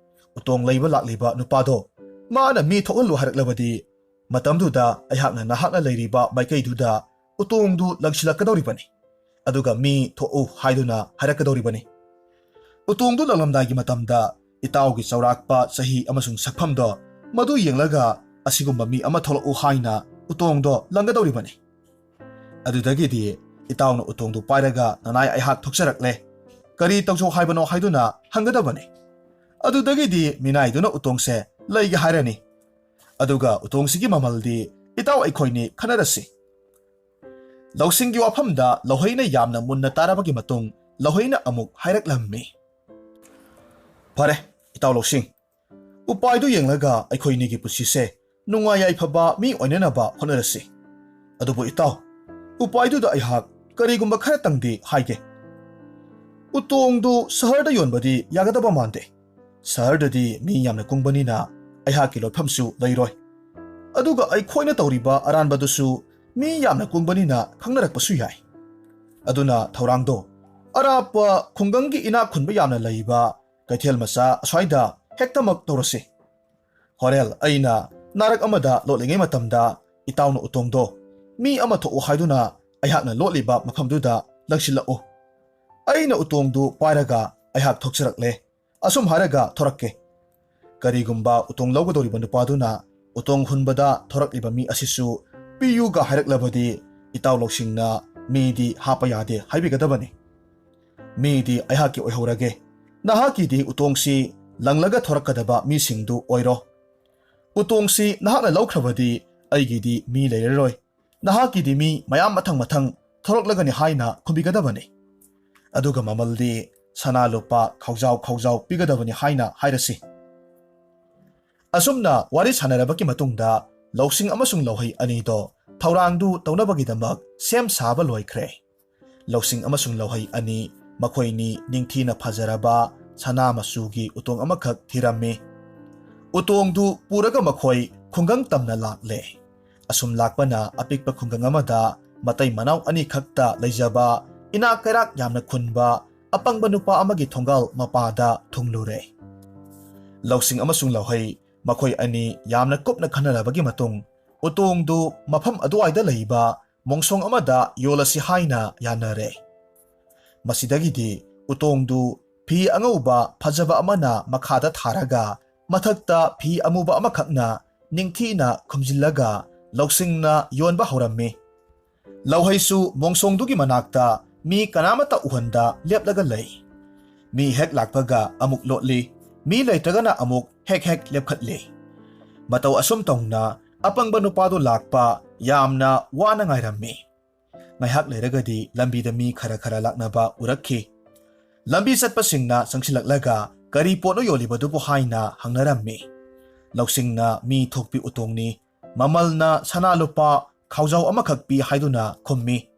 ꯎꯇꯣꯡ ꯂꯩꯕ ꯂꯥꯛꯂꯤꯕ ꯅꯨꯄꯥꯗꯣ ꯃꯥꯅ ꯃꯤ ꯊꯣꯛꯍꯜꯂꯨ ꯍꯥꯏꯔꯛꯂꯕꯗꯤ, ꯃꯇꯝꯗꯨꯗ ꯑꯩꯍꯥꯛꯅ ꯅꯍꯥꯛꯅ ꯂꯩꯔꯤꯕ ꯃꯥꯏꯀꯩꯗꯨꯗ ꯎꯇꯣꯡꯗꯨ ꯂꯪꯁꯤꯜꯂꯛꯀꯗꯧꯔꯤꯕꯅꯤ꯫ ꯑꯗꯨꯒ ꯃꯤ ꯊꯣꯛꯎ ꯍꯥꯏꯗꯨꯅ ꯍꯥꯏꯔꯛꯀꯗꯧꯔꯤꯕꯅꯤ꯫ ꯎꯇꯣꯡꯗꯨ ꯂꯪꯂꯝꯗꯥꯏꯒꯤ ꯃꯇꯝꯗ ꯏꯇꯥꯎꯒꯤ ꯆꯥꯎꯔꯥꯛꯄ ꯆꯍꯤ ꯑꯃꯁꯨꯡ ꯁꯛꯐꯝꯗꯣ ꯃꯗꯨ ꯌꯦꯡꯂꯒ ꯑꯁꯤꯒꯨꯝꯕ ꯃꯤ ꯑꯃ ꯊꯣꯛꯂꯛꯎ ꯍꯥꯏꯅ ꯎꯇꯣꯡꯗꯣ ꯂꯪꯒꯗꯧꯔꯤꯕꯅꯤ꯫ ꯑꯗꯨꯗꯒꯤꯗꯤ ꯏꯇꯥꯎꯅ ꯎꯇꯣꯡꯗꯨ ꯄꯥꯏꯔꯒ ꯅꯅꯥꯏ ꯑꯩꯍꯥꯛ ꯊꯣꯛꯆꯔꯛꯂꯦ, ꯀꯔꯤ ꯇꯧꯖꯧ ꯍꯥꯏꯕꯅꯣ ꯍꯥꯏꯗꯨꯅ ꯍꯪꯒꯗꯕꯅꯤ꯫ ꯑꯗꯨꯗꯒꯤꯗꯤ ꯃꯤꯅꯥꯏꯗꯨꯅ ꯎꯇꯣꯡꯁꯦ ꯂꯩꯒꯦ ꯍꯥꯏꯔꯅꯤ꯫ ꯑꯗꯨꯒ ꯎꯇꯣꯡꯁꯤꯒꯤ ꯃꯃꯜꯗꯤ ꯏꯇꯥꯎ ꯑꯩꯈꯣꯏꯅꯤ ꯈꯟꯅꯔꯁꯤ꯫ ꯂꯧꯁꯤꯡꯒꯤ ꯋꯥꯐꯝꯗ ꯂꯧꯍꯩꯅ ꯌꯥꯝꯅ ꯃꯨꯟꯅ ꯇꯥꯔꯕꯒꯤ ꯃꯇꯨꯡ ꯂꯧꯍꯩꯅ ꯑꯃꯨꯛ ꯍꯥꯏꯔꯛꯂꯝꯃꯤ, "ꯐꯔꯦ, ꯏꯇꯥꯎ ꯂꯧꯁꯤꯡ, ꯎꯄꯥꯏꯗꯨ ꯌꯦꯡꯂꯒ ꯑꯩꯈꯣꯏꯅꯤꯒꯤ ꯄꯨꯟꯁꯤꯁꯦ ꯅꯨꯡꯉꯥꯏ ꯌꯥꯏꯐꯕ ꯃꯤ ꯑꯣꯏꯅꯅꯕ ꯍꯣꯠꯅꯔꯁꯤ꯫ ꯑꯗꯨꯕꯨ ꯏꯇꯥꯎ, ꯎꯄꯥꯏꯗꯨꯗ ꯑꯩꯍꯥꯛ ꯀꯔꯤꯒꯨꯝꯕ ꯈꯔꯇꯪꯗꯤ ꯍꯥꯏꯒꯦ꯫ ꯎꯇꯣꯡꯗꯨ ꯁꯍꯔꯗ ꯌꯣꯟꯕꯗꯤ ꯌꯥꯒꯗꯕ ꯃꯥꯟꯗꯦ꯫ ꯁꯍꯔꯗꯗꯤ ꯃꯤ ꯌꯥꯝꯅ ꯀꯨꯡꯕꯅꯤꯅ ꯑꯩꯍꯥꯛꯀꯤ ꯂꯣꯠꯐꯝꯁꯨ ꯂꯩꯔꯣꯏ꯫ ꯑꯗꯨꯒ ꯑꯩꯈꯣꯏꯅ ꯇꯧꯔꯤꯕ ꯑꯔꯥꯟꯕꯗꯨꯁꯨ ꯃꯤ ꯌꯥꯝꯅ ꯀꯨꯡꯕꯅꯤꯅ ꯈꯪꯅꯔꯛꯄꯁꯨ ꯌꯥꯏ꯫ ꯑꯗꯨꯅ ꯊꯧꯔꯥꯡꯗꯣ ꯑꯔꯥꯞꯄ ꯈꯨꯡꯒꯪꯒꯤ ꯏꯅꯥꯛ ꯈꯨꯟꯕ ꯌꯥꯝꯅ ꯂꯩꯕ ꯀꯩꯊꯦꯜ ꯃꯆꯥ ꯑꯁ꯭ꯋꯥꯏꯗ ꯍꯦꯛꯇꯃꯛ ꯇꯧꯔꯁꯤ꯫ ꯍꯣꯔꯦꯜ ꯑꯩꯅ ꯅꯥꯔꯛ ꯑꯃꯗ ꯂꯣꯠꯂꯤꯉꯩ ꯃꯇꯝꯗ ꯏꯇꯥꯎꯅ ꯎꯇꯣꯡꯗꯣ ꯃꯤ ꯑꯃ ꯊꯣꯛꯎ ꯍꯥꯏꯗꯨꯅ ꯑꯩꯍꯥꯛꯅ ꯂꯣꯠꯂꯤꯕ ꯃꯐꯝꯗꯨꯗ ꯂꯪꯁꯤꯜꯂꯛꯎ꯫ ꯑꯩꯅ ꯎꯇꯣꯡꯗꯨ ꯄꯥꯏꯔꯒ ꯑꯩꯍꯥꯛ ꯊꯣꯛꯆꯔꯛꯂꯦ꯫ ꯑꯁꯨꯝ ꯍꯥꯏꯔꯒ ꯊꯣꯔꯛꯀꯦ꯫ ꯀꯔꯤꯒꯨꯝꯕ ꯎꯇꯣꯡ ꯂꯧꯒꯗꯧꯔꯤꯕ ꯅꯨꯄꯥꯗꯨꯅ ꯎꯇꯣꯡ ꯍꯨꯟꯕꯗ ꯊꯣꯔꯛꯂꯤꯕ ꯃꯤ ꯑꯁꯤꯁꯨ ꯄꯤꯌꯨꯒ ꯍꯥꯏꯔꯛꯂꯕꯗꯤ ꯏꯇꯥꯎ ꯂꯧꯁꯤꯡꯅ ꯃꯤꯗꯤ ꯍꯥꯞꯄ ꯌꯥꯗꯦ ꯍꯥꯏꯕꯤꯒꯗꯕꯅꯤ꯫ ꯃꯤꯗꯤ ꯑꯩꯍꯥꯛꯀꯤ ꯑꯣꯏꯍꯧꯔꯒꯦ꯫ ꯅꯍꯥꯛꯀꯤꯗꯤ ꯎꯇꯣꯡꯁꯤ ꯂꯪꯂꯒ ꯊꯣꯔꯛꯀꯗꯕ ꯃꯤꯁꯤꯡꯗꯨ ꯑꯣꯏꯔꯣ꯫ ꯎꯇꯣꯡꯁꯤ ꯅꯍꯥꯛꯅ ꯂꯧꯈ꯭ꯔꯕꯗꯤ ꯑꯩꯒꯤꯗꯤ ꯃꯤ ꯂꯩꯔꯔꯣꯏ꯫ ꯅꯍꯥꯛꯀꯤꯗꯤ ꯃꯤ ꯃꯌꯥꯝ ꯃꯊꯪ ꯃꯊꯪ ꯊꯣꯔꯛꯂꯒꯅꯤ ꯍꯥꯏꯅ ꯈꯨꯝꯕꯤꯒꯗꯕꯅꯤ꯫ ꯑꯗꯨꯒ ꯃꯃꯜꯗꯤ ꯁꯅꯥ ꯂꯨꯄꯥ ꯈꯥꯎꯖꯥꯎ ꯈꯥꯎꯖꯥꯎ ꯄꯤꯒꯗꯕꯅꯤ ꯍꯥꯏꯅ ꯍꯥꯏꯔꯁꯤ꯫ ꯑꯁꯨꯝꯅ ꯋꯥꯔꯤ ꯁꯥꯟꯅꯔꯕꯒꯤ ꯃꯇꯨꯡꯗ ꯂꯧꯁꯤꯡ ꯑꯃꯁꯨꯡ ꯂꯧꯍꯩ ꯑꯅꯤꯗꯣ ꯊꯧꯔꯥꯡꯗꯨ ꯇꯧꯅꯕꯒꯤꯗꯃꯛ ꯁꯦꯝ ꯁꯥꯕ ꯂꯣꯏꯈ꯭ꯔꯦ꯫ ꯂꯧꯁꯤꯡ ꯑꯃꯁꯨꯡ ꯂꯧꯍꯩ ꯑꯅꯤ ꯃꯈꯣꯏꯅꯤ ꯅꯤꯡꯊꯤꯅ ꯐꯖꯔꯕ ꯁꯅꯥ ꯃꯆꯨꯒꯤ ꯎꯇꯣꯡ ꯑꯃꯈꯛ ꯊꯤꯔꯝꯃꯤ꯫ ꯎꯇꯣꯡꯗꯨ ꯄꯨꯔꯒ ꯃꯈꯣꯏ ꯈꯨꯡꯒꯪ ꯇꯝꯅ ꯂꯥꯛꯂꯦ꯫ ꯑꯁꯨꯝ ꯂꯥꯛꯄꯅ ꯑꯄꯤꯛꯄ ꯈꯨꯡꯒꯪ ꯑꯃꯗ ꯃꯇꯩ ꯃꯅꯥꯎ ꯑꯅꯤꯈꯛꯇ ꯂꯩꯖꯕ ꯏꯅꯥꯛ ꯀꯩꯔꯥꯛ ꯌꯥꯝꯅ ꯈꯨꯟꯕ ꯑꯄꯪꯕ ꯅꯨꯄꯥ ꯑꯃꯒꯤ ꯊꯣꯡꯒꯥꯜ ꯃꯄꯥꯗ ꯊꯨꯡꯂꯨꯔꯦ꯫ ꯂꯧꯁꯤꯡ ꯑꯃꯁꯨꯡ ꯂꯧꯍꯩ ꯃꯈꯣꯏ ꯑꯅꯤ ꯌꯥꯝꯅ ꯀꯨꯞꯅ ꯈꯟꯅꯔꯕꯒꯤ ꯃꯇꯨꯡ ꯎꯇꯣꯡꯗꯨ ꯃꯐꯝ ꯑꯗꯨꯋꯥꯏꯗ ꯂꯩꯕ ꯃꯣꯡꯁꯣꯡ ꯑꯃꯗ ꯌꯣꯜꯂꯁꯤ ꯍꯥꯏꯅ ꯌꯥꯅꯔꯦ꯫ ꯃꯁꯤꯗꯒꯤꯗꯤ ꯎꯇꯣꯡꯗꯨ ꯐꯤ ꯑꯉꯧꯕ ꯐꯖꯕ ꯑꯃꯅ ꯃꯈꯥꯗ ꯊꯥꯔꯒ ꯃꯊꯛꯇ ꯐꯤ ꯑꯃꯨꯕ ꯑꯃꯈꯛꯅ ꯅꯤꯡꯊꯤꯅ ꯈꯨꯝꯖꯤꯜꯂꯒ ꯂꯧꯁꯤꯡꯅ ꯌꯣꯟꯕ ꯍꯧꯔꯝꯃꯤ꯫ ꯂꯧꯍꯩꯁꯨ ꯃꯣꯡꯁꯣꯡꯗꯨꯒꯤ ꯃꯅꯥꯛꯇ ꯃꯤ ꯀꯅꯥꯃꯠꯇ ꯎꯍꯟꯗ ꯂꯦꯞꯂꯒ ꯂꯩ꯫ ꯃꯤ ꯍꯦꯛ ꯂꯥꯛꯄꯒ ꯑꯃꯨꯛ ꯂꯣꯠꯂꯤ, ꯃꯤ ꯂꯩꯇ꯭ꯔꯒꯅ ꯑꯃꯨꯛ ꯍꯦꯛ ꯍꯦꯛ ꯂꯦꯞꯈꯠꯂꯤ꯫ ꯃꯇꯧ ꯑꯁꯨꯝ ꯇꯧꯅ ꯑꯄꯪꯕ ꯅꯨꯄꯥꯗꯨ ꯂꯥꯛꯄ ꯌꯥꯝꯅ ꯋꯥꯅ ꯉꯥꯏꯔꯝꯃꯤ꯫ ꯉꯥꯏꯍꯥꯛ ꯂꯩꯔꯒꯗꯤ ꯂꯝꯕꯤꯗ ꯃꯤ ꯈꯔ ꯈꯔ ꯂꯥꯛꯅꯕ ꯎꯔꯛꯈꯤ꯫ ꯂꯝꯕꯤ ꯆꯠꯄꯁꯤꯡꯅ ꯆꯪꯁꯤꯜꯂꯛꯂꯒ ꯀꯔꯤ ꯄꯣꯠꯅꯣ ꯌꯣꯜꯂꯤꯕꯗꯨꯕꯨ ꯍꯥꯏꯅ ꯍꯪꯅꯔꯝꯃꯤ꯫ ꯂꯧꯁꯤꯡꯅ ꯃꯤ ꯊꯣꯛꯄꯤ ꯎꯇꯣꯡꯅꯤ, ꯃꯃꯜꯅ ꯁꯅꯥ ꯂꯨꯄꯥ ꯈꯥꯎꯖꯥꯎ ꯑꯃꯈꯛ ꯄꯤ ꯍꯥꯏꯗꯨꯅ ꯈꯨꯝꯃꯤ꯫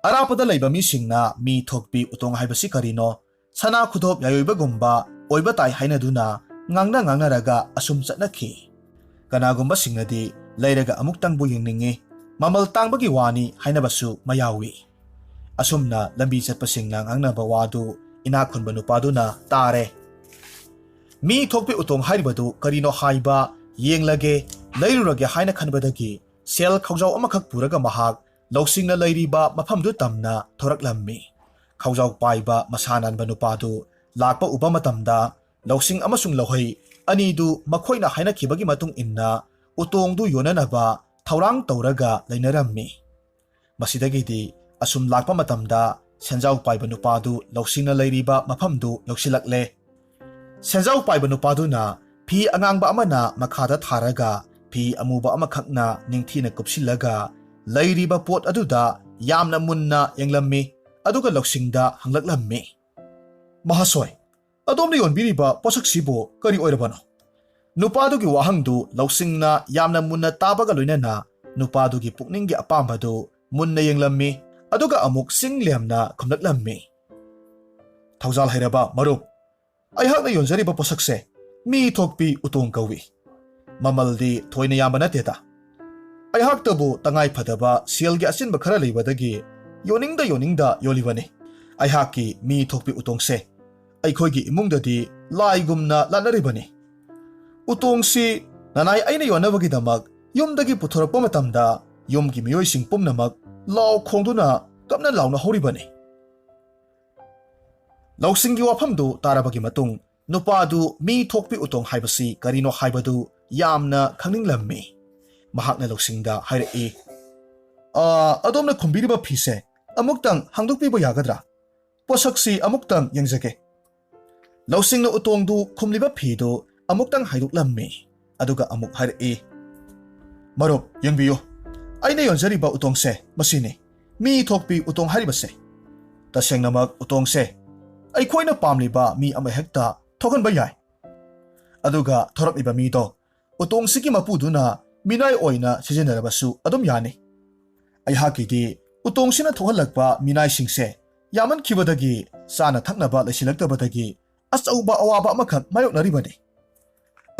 ꯑꯔꯥꯞꯄꯗ ꯂꯩꯕ ꯃꯤꯁꯤꯡꯅ ꯃꯤ ꯊꯣꯛꯄꯤ ꯎꯇꯣꯡ ꯍꯥꯏꯕꯁꯤ ꯀꯔꯤꯅꯣ, ꯁꯅꯥ ꯈꯨꯗꯣꯞ ꯌꯥꯏꯑꯣꯏꯕꯒꯨꯝꯕ ꯑꯣꯏꯕ ꯇꯥꯏ ꯍꯥꯏꯅꯗꯨꯅ ꯉꯥꯡꯅ ꯉꯥꯡꯅꯔꯒ ꯑꯁꯨꯝ ꯆꯠꯅꯈꯤ꯫ ꯀꯅꯥꯒꯨꯝꯕꯁꯤꯡꯅꯗꯤ ꯂꯩꯔꯒ ꯑꯃꯨꯛꯇꯪꯕꯨ ꯌꯦꯡꯅꯤꯡꯏ, ꯃꯃꯜ ꯇꯥꯡꯕꯒꯤ ꯋꯥꯅꯤ ꯍꯥꯏꯅꯕꯁꯨ ꯃꯌꯥꯎꯏ꯫ ꯑꯁꯨꯝꯅ ꯂꯝꯕꯤ ꯆꯠꯄꯁꯤꯡꯅ ꯉꯥꯡꯅꯕ ꯋꯥꯗꯨ ꯏꯅꯥꯛ ꯈꯨꯟꯕ ꯅꯨꯄꯥꯗꯨꯅ ꯇꯥꯔꯦ꯫ "ꯃꯤ ꯊꯣꯛꯄꯤ ꯎꯇꯣꯡ ꯍꯥꯏꯔꯤꯕꯗꯨ ꯀꯔꯤꯅꯣ ꯍꯥꯏꯕ ꯌꯦꯡꯂꯒꯦ, ꯂꯩꯔꯨꯔꯒꯦ" ꯍꯥꯏꯅ ꯈꯟꯕꯗꯒꯤ ꯁꯦꯜ ꯈꯧꯖꯥꯎ ꯑꯃꯈꯛ ꯄꯨꯔꯒ ꯃꯍꯥꯛ ꯂꯧꯁꯤꯡꯅ ꯂꯩꯔꯤꯕ ꯃꯐꯝꯗꯨ ꯇꯝꯅ ꯊꯣꯔꯛꯂꯝꯃꯤ꯫ ꯈꯧꯖꯥꯎ ꯄꯥꯏꯕ ꯃꯁꯥ ꯅꯥꯟꯕ ꯅꯨꯄꯥꯗꯨ ꯂꯥꯛꯄ ꯎꯕ ꯃꯇꯝꯗ ꯂꯧꯁꯤꯡ ꯑꯃꯁꯨꯡ ꯂꯧꯍꯩ ꯑꯅꯤꯗꯨ ꯃꯈꯣꯏꯅ ꯍꯥꯏꯅꯈꯤꯕꯒꯤ ꯃꯇꯨꯡ ꯏꯟꯅ ꯎꯇꯣꯡꯗꯨ ꯌꯣꯟꯅꯅꯕ ꯊꯧꯔꯥꯡ ꯇꯧꯔꯒ ꯂꯩꯅꯔꯝꯃꯤ꯫ ꯃꯁꯤꯗꯒꯤꯗꯤ ꯑꯁꯨꯝ ꯂꯥꯛꯄ ꯃꯇꯝꯗ ꯁꯦꯟꯖꯥꯎ ꯄꯥꯏꯕ ꯅꯨꯄꯥꯗꯨ ꯂꯧꯁꯤꯡꯅ ꯂꯩꯔꯤꯕ ꯃꯐꯝꯗꯨ ꯌꯧꯁꯤꯜꯂꯛꯂꯦ꯫ ꯁꯦꯟꯖꯥꯎ ꯄꯥꯏꯕ ꯅꯨꯄꯥꯗꯨꯅ ꯐꯤ ꯑꯉꯥꯡꯕ ꯑꯃꯅ ꯃꯈꯥꯗ ꯊꯥꯔꯒ ꯐꯤ ꯑꯃꯨꯕ ꯑꯃꯈꯛꯅ ꯅꯤꯡꯊꯤꯅ ꯀꯨꯞꯁꯤꯜꯂꯒ ꯂꯩꯔꯤꯕ ꯄꯣꯠ ꯑꯗꯨꯗ ꯌꯥꯝꯅ ꯃꯨꯟꯅ ꯌꯦꯡꯂꯝꯃꯤ꯫ ꯑꯗꯨꯒ ꯂꯧꯁꯤꯡꯗ ꯍꯪꯂꯛꯂꯝꯃꯤ, "ꯃꯍꯥꯁꯣꯏ, ꯑꯗꯣꯝꯅ ꯌꯣꯟꯕꯤꯔꯤꯕ ꯄꯣꯠꯁꯛꯁꯤꯕꯨ ꯀꯔꯤ ꯑꯣꯏꯔꯕꯅꯣ?" ꯅꯨꯄꯥꯗꯨꯒꯤ ꯋꯥꯍꯪꯗꯨ ꯂꯧꯁꯤꯡꯅ ꯌꯥꯝꯅ ꯃꯨꯟꯅ ꯇꯥꯕꯒ ꯂꯣꯏꯅꯅ ꯅꯨꯄꯥꯗꯨꯒꯤ ꯄꯨꯛꯅꯤꯡꯒꯤ ꯑꯄꯥꯝꯕꯗꯨ ꯃꯨꯟꯅ ꯌꯦꯡꯂꯝꯃꯤ꯫ ꯑꯗꯨꯒ ꯑꯃꯨꯛ ꯆꯤꯡ ꯂꯦꯝꯅ ꯈꯨꯝꯂꯛꯂꯝꯃꯤ, "ꯊꯧꯖꯥꯜ ꯍꯩꯔꯕ ꯃꯔꯨꯞ, ꯑꯩꯍꯥꯛꯅ ꯌꯣꯟꯖꯔꯤꯕ ꯄꯣꯠꯁꯛꯁꯦ ꯃꯤ ꯊꯣꯛꯄꯤ ꯎꯇꯣꯡ ꯀꯧꯏ꯫ ꯃꯃꯜꯗꯤ ꯊꯣꯏꯅ ꯌꯥꯝꯕ ꯅꯠꯇꯦꯗ꯫ ꯑꯩꯍꯥꯛꯇꯕꯨ ꯇꯉꯥꯏ ꯐꯗꯕ ꯁꯦꯜꯒꯤ ꯑꯆꯤꯟꯕ ꯈꯔ ꯂꯩꯕꯗꯒꯤ ꯌꯣꯟꯅꯤꯡꯗ ꯌꯣꯟꯅꯤꯡꯗ ꯌꯣꯜꯂꯤꯕꯅꯤ꯫ ꯑꯩꯍꯥꯛꯀꯤ ꯃꯤ ꯊꯣꯛꯄꯤ ꯎꯇꯣꯡꯁꯦ ꯑꯩꯈꯣꯏꯒꯤ ꯏꯃꯨꯡꯗꯗꯤ ꯂꯥꯏꯒꯨꯝꯅ ꯂꯥꯠꯅꯔꯤꯕꯅꯤ꯫ ꯎꯇꯣꯡꯁꯤ ꯅꯅꯥꯏ ꯑꯩꯅ ꯌꯣꯟꯅꯕꯒꯤꯗꯃꯛ ꯌꯨꯝꯗꯒꯤ ꯄꯨꯊꯣꯔꯛꯄ ꯃꯇꯝꯗ ꯌꯨꯝꯒꯤ ꯃꯤꯑꯣꯏꯁꯤꯡ ꯄꯨꯝꯅꯃꯛ ꯂꯥꯎ ꯈꯣꯡꯗꯨꯅ ꯀꯞꯅ ꯂꯥꯎꯅ ꯍꯧꯔꯤꯕꯅꯤ"꯫ ꯂꯧꯁꯤꯡꯒꯤ ꯋꯥꯐꯝꯗꯨ ꯇꯥꯔꯕꯒꯤ ꯃꯇꯨꯡ ꯅꯨꯄꯥꯗꯨ ꯃꯤ ꯊꯣꯛꯄꯤ ꯎꯇꯣꯡ ꯍꯥꯏꯕꯁꯤ ꯀꯔꯤꯅꯣ ꯍꯥꯏꯕꯗꯨ ꯌꯥꯝꯅ ꯈꯪꯅꯤꯡꯂꯝꯃꯤ꯫ ꯃꯍꯥꯛꯅ ꯂꯧꯁꯤꯡꯗ ꯍꯥꯏꯔꯛꯏ, "ꯑ, ꯑꯗꯣꯝꯅ ꯈꯨꯝꯕꯤꯔꯤꯕ ꯐꯤꯁꯦ ꯑꯃꯨꯛꯇꯪ ꯍꯥꯡꯗꯣꯛꯄꯤꯕ ꯌꯥꯒꯗ꯭ꯔꯥ? ꯄꯣꯠꯁꯛꯁꯤ ꯑꯃꯨꯛꯇꯪ ꯌꯦꯡꯖꯒꯦ"꯫ ꯂꯧꯁꯤꯡꯅ ꯎꯇꯣꯡꯗꯨ ꯈꯨꯝꯂꯤꯕ ꯐꯤꯗꯨ ꯑꯃꯨꯛꯇꯪ ꯍꯥꯏꯗꯣꯛꯂꯝꯃꯤ꯫ ꯑꯗꯨꯒ ꯑꯃꯨꯛ ꯍꯥꯏꯔꯛꯏ, "ꯃꯔꯨꯞ, ꯌꯦꯡꯕꯤꯌꯨ, ꯑꯩꯅ ꯌꯣꯟꯖꯔꯤꯕ ꯎꯇꯣꯡꯁꯦ ꯃꯁꯤꯅꯤ, ꯃꯤ ꯊꯣꯛꯄꯤ ꯎꯇꯣꯡ ꯍꯥꯏꯔꯤꯕꯁꯦ꯫ ꯇꯁꯦꯡꯅꯃꯛ ꯎꯇꯣꯡꯁꯦ ꯑꯩꯈꯣꯏꯅ ꯄꯥꯝꯂꯤꯕ ꯃꯤ ꯑꯃꯍꯦꯛꯇ ꯊꯣꯛꯍꯟꯕ ꯌꯥꯏ꯫ ꯑꯗꯨꯒ ꯊꯣꯔꯛꯂꯤꯕ ꯃꯤꯗꯣ ꯎꯇꯣꯡꯁꯤꯒꯤ ꯃꯄꯨꯗꯨꯅ ꯃꯤꯅꯥꯏ ꯑꯣꯏꯅ ꯁꯤꯖꯤꯟꯅꯔꯕꯁꯨ ꯑꯗꯨꯝ ꯌꯥꯅꯤ꯫ ꯑꯩꯍꯥꯛꯀꯤꯗꯤ ꯎꯇꯣꯡꯁꯤꯅ ꯊꯣꯛꯍꯜꯂꯛꯄ ꯃꯤꯅꯥꯏꯁꯤꯡꯁꯦ ꯌꯥꯝꯃꯟꯈꯤꯕꯗꯒꯤ ꯆꯥꯅ ꯊꯛꯅꯕ ꯂꯩꯁꯤꯜꯂꯛꯇꯕꯗꯒꯤ ꯑꯆꯧꯕ ꯑꯋꯥꯕ ꯑꯃꯈꯛ ꯃꯥꯌꯣꯛꯅꯔꯤꯕꯅꯤ꯫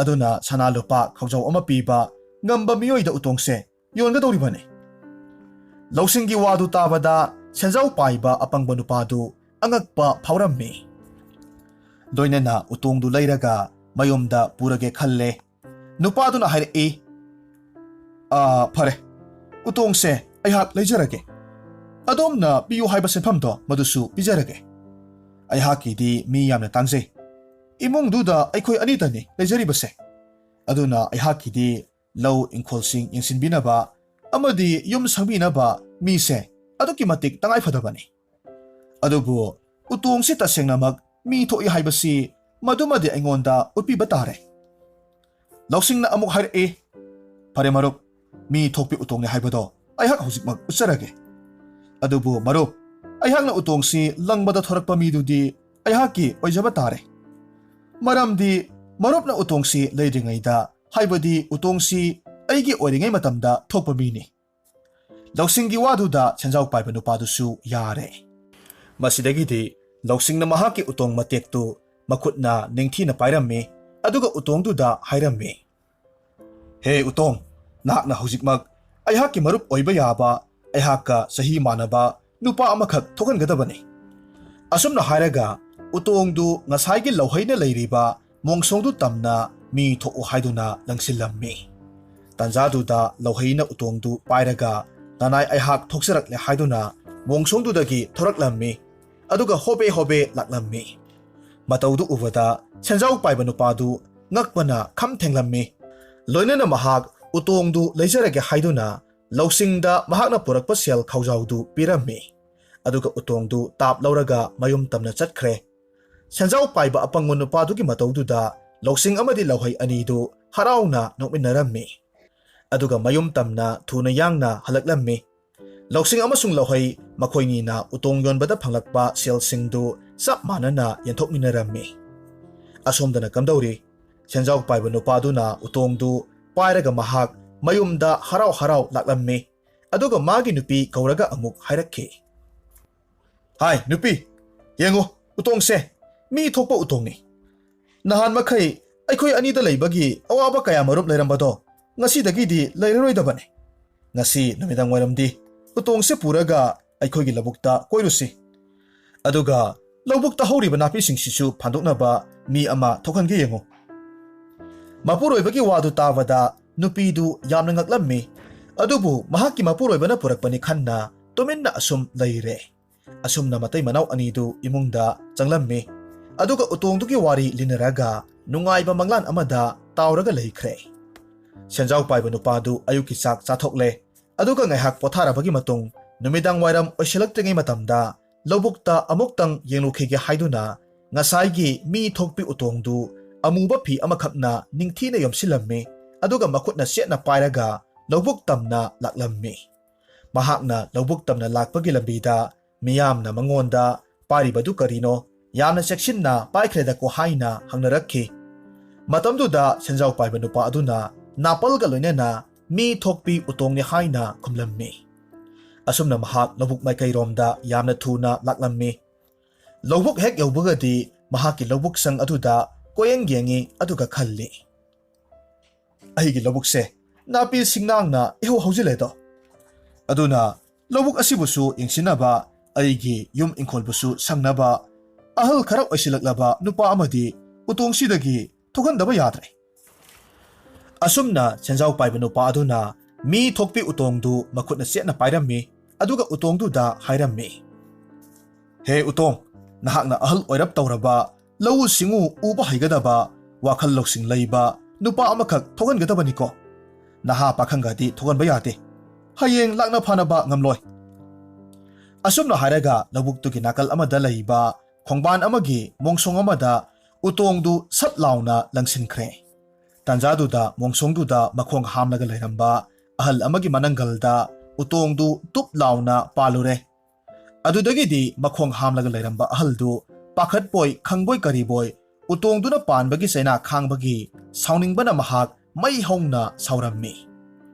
ꯑꯗꯨꯅ ꯁꯅꯥ ꯂꯨꯄꯥ ꯈꯧꯖꯥꯎ ꯑꯃ ꯄꯤꯕ ꯉꯝꯕ ꯃꯤꯑꯣꯏꯗ ꯎꯇꯣꯡꯁꯦ ꯌꯣꯟꯒꯗꯧꯔꯤꯕꯅꯤ"꯫ ꯂꯧꯁꯤꯡꯒꯤ ꯋꯥꯗꯨ ꯇꯥꯕꯗ ꯁꯦꯟꯖꯥꯎ ꯄꯥꯏꯕ ꯑꯄꯪꯕ ꯅꯨꯄꯥꯗꯨ ꯑꯉꯛꯄ ꯐꯥꯎꯔꯝꯃꯤ꯫ ꯂꯣꯏꯅꯅ ꯎꯇꯣꯡꯗꯨ ꯂꯩꯔꯒ ꯃꯌꯨꯝꯗ ꯄꯨꯔꯒꯦ ꯈꯜꯂꯦ꯫ ꯅꯨꯄꯥꯗꯨꯅ ꯍꯥꯏꯔꯛꯏ, "ꯑꯥ, ꯐꯔꯦ, ꯎꯇꯣꯡꯁꯦ ꯑꯩꯍꯥꯛ ꯂꯩꯖꯔꯒꯦ꯫ ꯑꯗꯣꯝꯅ ꯄꯤꯌꯨ ꯍꯥꯏꯕ ꯁꯦꯟꯐꯝꯗꯣ ꯃꯗꯨꯁꯨ ꯄꯤꯖꯔꯒꯦ꯫ ꯑꯩꯍꯥꯛꯀꯤꯗꯤ ꯃꯤ ꯌꯥꯝꯅ ꯇꯥꯡꯖꯩ꯫ ꯏꯃꯨꯡꯗꯨꯗ ꯑꯩꯈꯣꯏ ꯑꯅꯤꯇꯅꯤ ꯂꯩꯖꯔꯤꯕꯁꯦ꯫ ꯑꯗꯨꯅ ꯑꯩꯍꯥꯛꯀꯤꯗꯤ ꯂꯧ ꯏꯪꯈꯣꯜꯁꯤꯡ ꯌꯦꯡꯁꯤꯟꯕꯤꯅꯕ ꯑꯃꯗꯤ ꯌꯨꯝ ꯁꯪꯕꯤꯅꯕ ꯃꯤꯁꯦ ꯑꯗꯨꯛꯀꯤ ꯃꯇꯤꯛ ꯇꯉꯥꯏ ꯐꯗꯕꯅꯤ꯫ ꯑꯗꯨꯕꯨ ꯎꯇꯣꯡꯁꯤ ꯇꯁꯦꯡꯅꯃꯛ ꯃꯤ ꯊꯣꯛꯏ ꯍꯥꯏꯕꯁꯤ ꯃꯗꯨꯃꯗꯤ ꯑꯩꯉꯣꯟꯗ ꯎꯠꯄꯤꯕ ꯇꯥꯔꯦ"꯫ ꯂꯧꯁꯤꯡꯅ ꯑꯃꯨꯛ ꯍꯥꯏꯔꯛꯏ, "ꯐꯔꯦ ꯃꯔꯨꯞ, ꯃꯤ ꯊꯣꯛꯄꯤ ꯎꯇꯣꯡꯅꯤ ꯍꯥꯏꯕꯗꯣ ꯑꯩꯍꯥꯛ ꯍꯧꯖꯤꯛꯃꯛ ꯎꯠꯆꯔꯒꯦ꯫ ꯑꯗꯨꯕꯨ ꯃꯔꯨꯞ, ꯑꯩꯍꯥꯛꯅ ꯎꯇꯣꯡꯁꯤ ꯂꯪꯕꯗ ꯊꯣꯔꯛꯄ ꯃꯤꯗꯨꯗꯤ ꯑꯩꯍꯥꯛꯀꯤ ꯑꯣꯏꯖꯕ ꯇꯥꯔꯦ꯫ ꯃꯔꯝꯗꯤ ꯃꯔꯨꯞꯅ ꯎꯇꯣꯡꯁꯤ ꯂꯩꯗ꯭ꯔꯤꯉꯩꯗ, ꯍꯥꯏꯕꯗꯤ ꯎꯇꯣꯡꯁꯤ ꯑꯩꯒꯤ ꯑꯣꯏꯔꯤꯉꯩ ꯃꯇꯝꯗ ꯊꯣꯛꯄ ꯃꯤꯅꯤ"꯫ ꯂꯧꯁꯤꯡꯒꯤ ꯋꯥꯗꯨꯗ ꯁꯦꯟꯖꯥꯎ ꯄꯥꯏꯕ ꯅꯨꯄꯥꯗꯨꯁꯨ ꯌꯥꯔꯦ꯫ ꯃꯁꯤꯗꯒꯤꯗꯤ ꯂꯧꯁꯤꯡꯅ ꯃꯍꯥꯛꯀꯤ ꯎꯇꯣꯡ ꯃꯇꯦꯛꯇꯨ ꯃꯈꯨꯠꯅ ꯅꯤꯡꯊꯤꯅ ꯄꯥꯏꯔꯝꯃꯤ, ꯑꯗꯨꯒ ꯎꯇꯣꯡꯗꯨꯗ ꯍꯥꯏꯔꯝꯃꯤ, "ꯍꯦ ꯎꯇꯣꯡ, ꯅꯍꯥꯛꯅ ꯍꯧꯖꯤꯛꯃꯛ ꯑꯩꯍꯥꯛꯀꯤ ꯃꯔꯨꯞ ꯑꯣꯏꯕ ꯌꯥꯕ, ꯑꯩꯍꯥꯛꯀ ꯆꯍꯤ ꯃꯥꯟꯅꯕ ꯅꯨꯄꯥ ꯑꯃꯈꯛ ꯊꯣꯛꯍꯟꯒꯗꯕꯅꯤ"꯫ ꯑꯁꯨꯝꯅ ꯍꯥꯏꯔꯒ ꯎꯇꯣꯡꯗꯨ ꯉꯁꯥꯏꯒꯤ ꯂꯧꯍꯩꯅ ꯂꯩꯔꯤꯕ ꯃꯣꯡꯁꯣꯡꯗꯨ ꯇꯝꯅ ꯃꯤ ꯊꯣꯛꯎ ꯍꯥꯏꯗꯨꯅ ꯂꯪꯁꯤꯜꯂꯝꯃꯤ꯫ ꯇꯥꯟꯖꯥꯗꯨꯗ ꯂꯧꯍꯩꯅ ꯎꯇꯣꯡꯗꯨ ꯄꯥꯏꯔꯒ, "ꯅꯅꯥꯏ ꯑꯩꯍꯥꯛ ꯊꯣꯛꯆꯔꯛꯂꯦ" ꯍꯥꯏꯗꯨꯅ ꯃꯣꯡꯁꯣꯡꯗꯨꯗꯒꯤ ꯊꯣꯔꯛꯂꯝꯃꯤ꯫ ꯑꯗꯨꯒ ꯍꯣꯕꯦ ꯍꯣꯕꯦ ꯂꯥꯛꯂꯝꯃꯤ꯫ ꯃꯇꯧꯗꯨ ꯎꯕꯗ ꯁꯦꯟꯖꯥꯎ ꯄꯥꯏꯕ ꯅꯨꯄꯥꯗꯨ ꯉꯛꯄꯅ ꯈꯝ ꯊꯦꯡꯂꯝꯃꯤ꯫ ꯂꯣꯏꯅꯅ ꯃꯍꯥꯛ ꯎꯇꯣꯡꯗꯨ ꯂꯩꯖꯔꯒꯦ ꯍꯥꯏꯗꯨꯅ ꯂꯧꯁꯤꯡꯗ ꯃꯍꯥꯛꯅ ꯄꯨꯔꯛꯄ ꯁꯦꯜ ꯈꯥꯎꯖꯥꯎꯗꯨ ꯄꯤꯔꯝꯃꯤ꯫ ꯑꯗꯨꯒ ꯎꯇꯣꯡꯗꯨ ꯇꯥꯞ ꯂꯧꯔꯒ ꯃꯌꯨꯝ ꯇꯝꯅ ꯆꯠꯈ꯭ꯔꯦ꯫ ꯁꯦꯟꯖꯥꯎ ꯄꯥꯏꯕ ꯑꯄꯪꯕ ꯅꯨꯄꯥꯗꯨꯒꯤ ꯃꯇꯧꯗꯨꯗ ꯂꯧꯁꯤꯡ ꯑꯃꯗꯤ ꯂꯧꯍꯩ ꯑꯅꯤꯗꯨ ꯍꯔꯥꯎꯅ ꯅꯣꯛꯃꯤꯟꯅꯔꯝꯃꯤ꯫ ꯑꯗꯨꯒ ꯃꯌꯨꯝ ꯇꯝꯅ ꯊꯨꯅ ꯌꯥꯡꯅ ꯍꯜꯂꯛꯂꯝꯃꯤ꯫ ꯂꯧꯁꯤꯡ ꯑꯃꯁꯨꯡ ꯂꯧꯍꯩ ꯃꯈꯣꯏꯅꯤꯅ ꯎꯇꯣꯡ ꯌꯣꯟꯕꯗ ꯐꯪꯂꯛꯄ ꯁꯦꯜꯁꯤꯡꯗꯨ ꯆꯞ ꯃꯥꯟꯅꯅ ꯌꯦꯟꯊꯣꯛꯃꯤꯟꯅꯔꯝꯃꯤ꯫ ꯑꯁꯣꯝꯗꯅ ꯀꯝꯗꯧꯔꯤ? ꯁꯦꯟꯖꯥꯎ ꯄꯥꯏꯕ ꯅꯨꯄꯥꯗꯨꯅ ꯎꯇꯣꯡꯗꯨ ꯄꯥꯏꯔꯒ ꯃꯍꯥꯛ ꯃꯌꯨꯝꯗ ꯍꯔꯥꯎ ꯍꯔꯥꯎ ꯂꯥꯛꯂꯝꯃꯤ꯫ ꯑꯗꯨꯒ ꯃꯥꯒꯤ ꯅꯨꯄꯤ ꯀꯧꯔꯒ ꯑꯃꯨꯛ ꯍꯥꯏꯔꯛꯈꯤ, "ꯍꯥꯏ ꯅꯨꯄꯤ, ꯌꯦꯡꯉꯨ, ꯎꯇꯣꯡꯁꯦ ꯃꯤ ꯊꯣꯛꯄ ꯎꯇꯣꯡꯅꯤ꯫ ꯅꯍꯥꯟ ꯃꯈꯩ ꯑꯩꯈꯣꯏ ꯑꯅꯤꯗ ꯂꯩꯕꯒꯤ ꯑꯋꯥꯕ ꯀꯌꯥ ꯃꯔꯨꯝ ꯂꯩꯔꯝꯕꯗꯣ ꯉꯁꯤꯗꯒꯤꯗꯤ ꯂꯩꯔꯔꯣꯏꯗꯕꯅꯤ꯫ ꯉꯁꯤ ꯅꯨꯃꯤꯗꯥꯡ ꯋꯥꯏꯔꯝꯗꯤ ꯎꯇꯣꯡꯁꯦ ꯄꯨꯔꯒ ꯑꯩꯈꯣꯏꯒꯤ ꯂꯧꯕꯨꯛꯇ ꯀꯣꯏꯔꯨꯁꯤ꯫ ꯑꯗꯨꯒ ꯂꯧꯕꯨꯛꯇ ꯍꯧꯔꯤꯕ ꯅꯥꯄꯤꯁꯤꯡꯁꯤꯁꯨ ꯐꯥꯟꯗꯣꯛꯅꯕ ꯃꯤ ꯑꯃ ꯊꯣꯛꯍꯟꯒꯦ ꯌꯦꯡꯉꯨ꯫ ꯃꯄꯨꯔꯣꯏꯕꯒꯤ ꯋꯥꯗꯨ ꯇꯥꯕꯗ ꯅꯨꯄꯤꯗꯨ ꯌꯥꯝꯅ ꯉꯛꯂꯝꯃꯤ꯫ ꯑꯗꯨꯕꯨ ꯃꯍꯥꯛꯀꯤ ꯃꯄꯨꯔꯣꯏꯕꯅ ꯄꯨꯔꯛꯄꯅꯤ ꯈꯟꯅ ꯇꯨꯃꯤꯟꯅ ꯑꯁꯨꯝ ꯂꯩꯔꯦ꯫ ꯑꯁꯨꯝꯅ ꯃꯇꯩ ꯃꯅꯥꯎ ꯑꯅꯤꯗꯨ ꯏꯃꯨꯡꯗ ꯆꯪꯂꯝꯃꯤ꯫ ꯑꯗꯨꯒ ꯎꯇꯣꯡꯗꯨꯒꯤ ꯋꯥꯔꯤ ꯂꯤꯅꯔꯒ ꯅꯨꯡꯉꯥꯏꯕ ꯃꯪꯂꯥꯟ ꯑꯃꯗ ꯇꯥꯎꯔꯒ ꯂꯩꯈ꯭ꯔꯦ꯫ ꯁꯦꯟꯖꯥꯎ ꯄꯥꯏꯕ ꯅꯨꯄꯥꯗꯨ ꯑꯌꯨꯛꯀꯤ ꯆꯥꯛ ꯆꯥꯊꯣꯛꯂꯦ꯫ ꯑꯗꯨꯒ ꯉꯥꯏꯍꯥꯛ ꯄꯣꯊꯥꯔꯕꯒꯤ ꯃꯇꯨꯡ ꯅꯨꯃꯤꯗꯥꯡ ꯋꯥꯏꯔꯝ ꯑꯣꯏꯁꯤꯜꯂꯛꯇ꯭ꯔꯤꯉꯩ ꯃꯇꯝꯗ ꯂꯧꯕꯨꯛꯇ ꯑꯃꯨꯛꯇꯪ ꯌꯦꯡꯂꯨꯈꯤꯒꯦ ꯍꯥꯏꯗꯨꯅ ꯉꯁꯥꯏꯒꯤ ꯃꯤ ꯊꯣꯛꯄꯤ ꯎꯇꯣꯡꯗꯨ ꯑꯃꯨꯕ ꯐꯤ ꯑꯃꯈꯛꯅ ꯅꯤꯡꯊꯤꯅ ꯌꯣꯝꯁꯤꯜꯂꯝꯃꯤ꯫ ꯑꯗꯨꯒ ꯃꯈꯨꯠꯅ ꯆꯦꯠꯅ ꯄꯥꯏꯔꯒ ꯂꯧꯕꯨꯛ ꯇꯝꯅ ꯂꯥꯛꯂꯝꯃꯤ꯫ ꯃꯍꯥꯛꯅ ꯂꯧꯕꯨꯛ ꯇꯝꯅ ꯂꯥꯛꯄꯒꯤ ꯂꯝꯕꯤꯗ ꯃꯤꯌꯥꯝꯅ ꯃꯉꯣꯟꯗ "ꯄꯥꯏꯔꯤꯕꯗꯨ ꯀꯔꯤꯅꯣ? ꯌꯥꯝꯅ ꯆꯦꯛꯁꯤꯟꯅ ꯄꯥꯏꯈ꯭ꯔꯦꯗꯀꯣ" ꯍꯥꯏꯅ ꯍꯪꯅꯔꯛꯈꯤ꯫ ꯃꯇꯝꯗꯨꯗ ꯁꯦꯟꯖꯥꯎ ꯄꯥꯏꯕ ꯅꯨꯄꯥ ꯑꯗꯨꯅ ꯅꯥꯄꯜꯒ ꯂꯣꯏꯅꯅ ꯃꯤ ꯊꯣꯛꯄꯤ ꯎꯇꯣꯡꯅꯤ ꯍꯥꯏꯅ ꯈꯨꯝꯂꯝꯃꯤ꯫ ꯑꯁꯨꯝꯅ ꯃꯍꯥꯛ ꯂꯧꯕꯨꯛ ꯃꯥꯏꯀꯩꯔꯣꯝꯗ ꯌꯥꯝꯅ ꯊꯨꯅ ꯂꯥꯛꯂꯝꯃꯤ꯫ ꯂꯧꯕꯨꯛ ꯍꯦꯛ ꯌꯧꯕꯒꯗꯤ ꯃꯍꯥꯛꯀꯤ ꯂꯧꯕꯨꯛ ꯁꯪ ꯑꯗꯨꯗ ꯀꯣꯌꯦꯡ ꯌꯦꯡꯉꯤ, ꯑꯗꯨꯒ ꯈꯜꯂꯤ, "ꯑꯩꯒꯤ ꯂꯧꯕꯨꯛꯁꯦ ꯅꯥꯄꯤ ꯁꯤꯡꯅꯥꯡꯅ ꯏꯍꯧ ꯍꯧꯖꯤꯜꯂꯦꯗꯣ꯫ ꯑꯗꯨꯅ ꯂꯧꯕꯨꯛ ꯑꯁꯤꯕꯨꯁꯨ ꯌꯦꯡꯁꯤꯟꯅꯕ, ꯑꯩꯒꯤ ꯌꯨꯝ ꯏꯪꯈꯣꯜꯕꯨꯁꯨ ꯁꯪꯅꯕ ꯑꯍꯜ ꯈꯔ ꯑꯣꯏꯁꯤꯜꯂꯛꯂꯕ ꯅꯨꯄꯥ ꯑꯃꯗꯤ ꯎꯇꯣꯡꯁꯤꯗꯒꯤ ꯊꯣꯛꯍꯟꯗꯕ ꯌꯥꯗ꯭ꯔꯦ"꯫ ꯑꯁꯨꯝꯅ ꯁꯦꯟꯖꯥꯎ ꯄꯥꯏꯕ ꯅꯨꯄꯥ ꯑꯗꯨꯅ ꯃꯤ ꯊꯣꯛꯄꯤ ꯎꯇꯣꯡꯗꯨ ꯃꯈꯨꯠꯅ ꯆꯦꯠꯅ ꯄꯥꯏꯔꯝꯃꯤ꯫ ꯑꯗꯨꯒ ꯎꯇꯣꯡꯗꯨꯗ ꯍꯥꯏꯔꯝꯃꯤ, "ꯍꯦ ꯎꯇꯣꯡ, ꯅꯍꯥꯛꯅ ꯑꯍꯜ ꯑꯣꯏꯔꯞ ꯇꯧꯔꯕ, ꯂꯧꯎ ꯁꯤꯡꯎ ꯎꯕ ꯍꯩꯒꯗꯕ, ꯋꯥꯈꯜ ꯂꯧꯁꯤꯡ ꯂꯩꯕ ꯅꯨꯄꯥ ꯑꯃꯈꯛ ꯊꯣꯛꯍꯟꯒꯗꯕꯅꯤꯀꯣ꯫ ꯅꯍꯥ ꯄꯥꯈꯪꯒꯗꯤ ꯊꯣꯛꯍꯟꯕ ꯌꯥꯗꯦ꯫ ꯍꯌꯦꯡ ꯂꯥꯛꯅ ꯐꯥꯅꯕ ꯉꯝꯂꯣꯏ"꯫ ꯑꯁꯨꯝꯅ ꯍꯥꯏꯔꯒ ꯂꯧꯕꯨꯛꯇꯨꯒꯤ ꯅꯥꯀꯜ ꯑꯃꯗ ꯂꯩꯕ ꯈꯣꯡꯕꯥꯟ ꯑꯃꯒꯤ ꯃꯣꯡꯁꯣꯡ ꯑꯃꯗ ꯎꯇꯣꯡꯗꯨ ꯁꯠ ꯂꯥꯎꯅ ꯂꯪꯁꯤꯟꯈ꯭ꯔꯦ꯫ ꯇꯥꯟꯖꯥꯗꯨꯗ ꯃꯣꯡꯁꯣꯡꯗꯨꯗ ꯃꯈꯣꯡ ꯍꯥꯝꯂꯒ ꯂꯩꯔꯝꯕ ꯑꯍꯜ ꯑꯃꯒꯤ ꯃꯅꯪꯒꯜꯗ ꯎꯇꯣꯡꯗꯨ ꯇꯨꯞ ꯂꯥꯎꯅ ꯄꯥꯜꯂꯨꯔꯦ꯫ ꯑꯗꯨꯗꯒꯤꯗꯤ ꯃꯈꯣꯡ ꯍꯥꯝꯂꯒ ꯂꯩꯔꯝꯕ ꯑꯍꯜꯗꯨ ꯄꯥꯈꯠꯄꯣꯏ ꯈꯪꯕꯣꯏ ꯀꯔꯤꯕꯣꯏ ꯎꯇꯣꯡꯗꯨꯅ ꯄꯥꯟꯕꯒꯤ ꯆꯩꯅꯥ ꯈꯥꯡꯕꯒꯤ ꯁꯥꯎꯅꯤꯡꯕꯅ ꯃꯍꯥꯛ ꯃꯩ ꯍꯧꯅ ꯁꯥꯎꯔꯝꯃꯤ꯫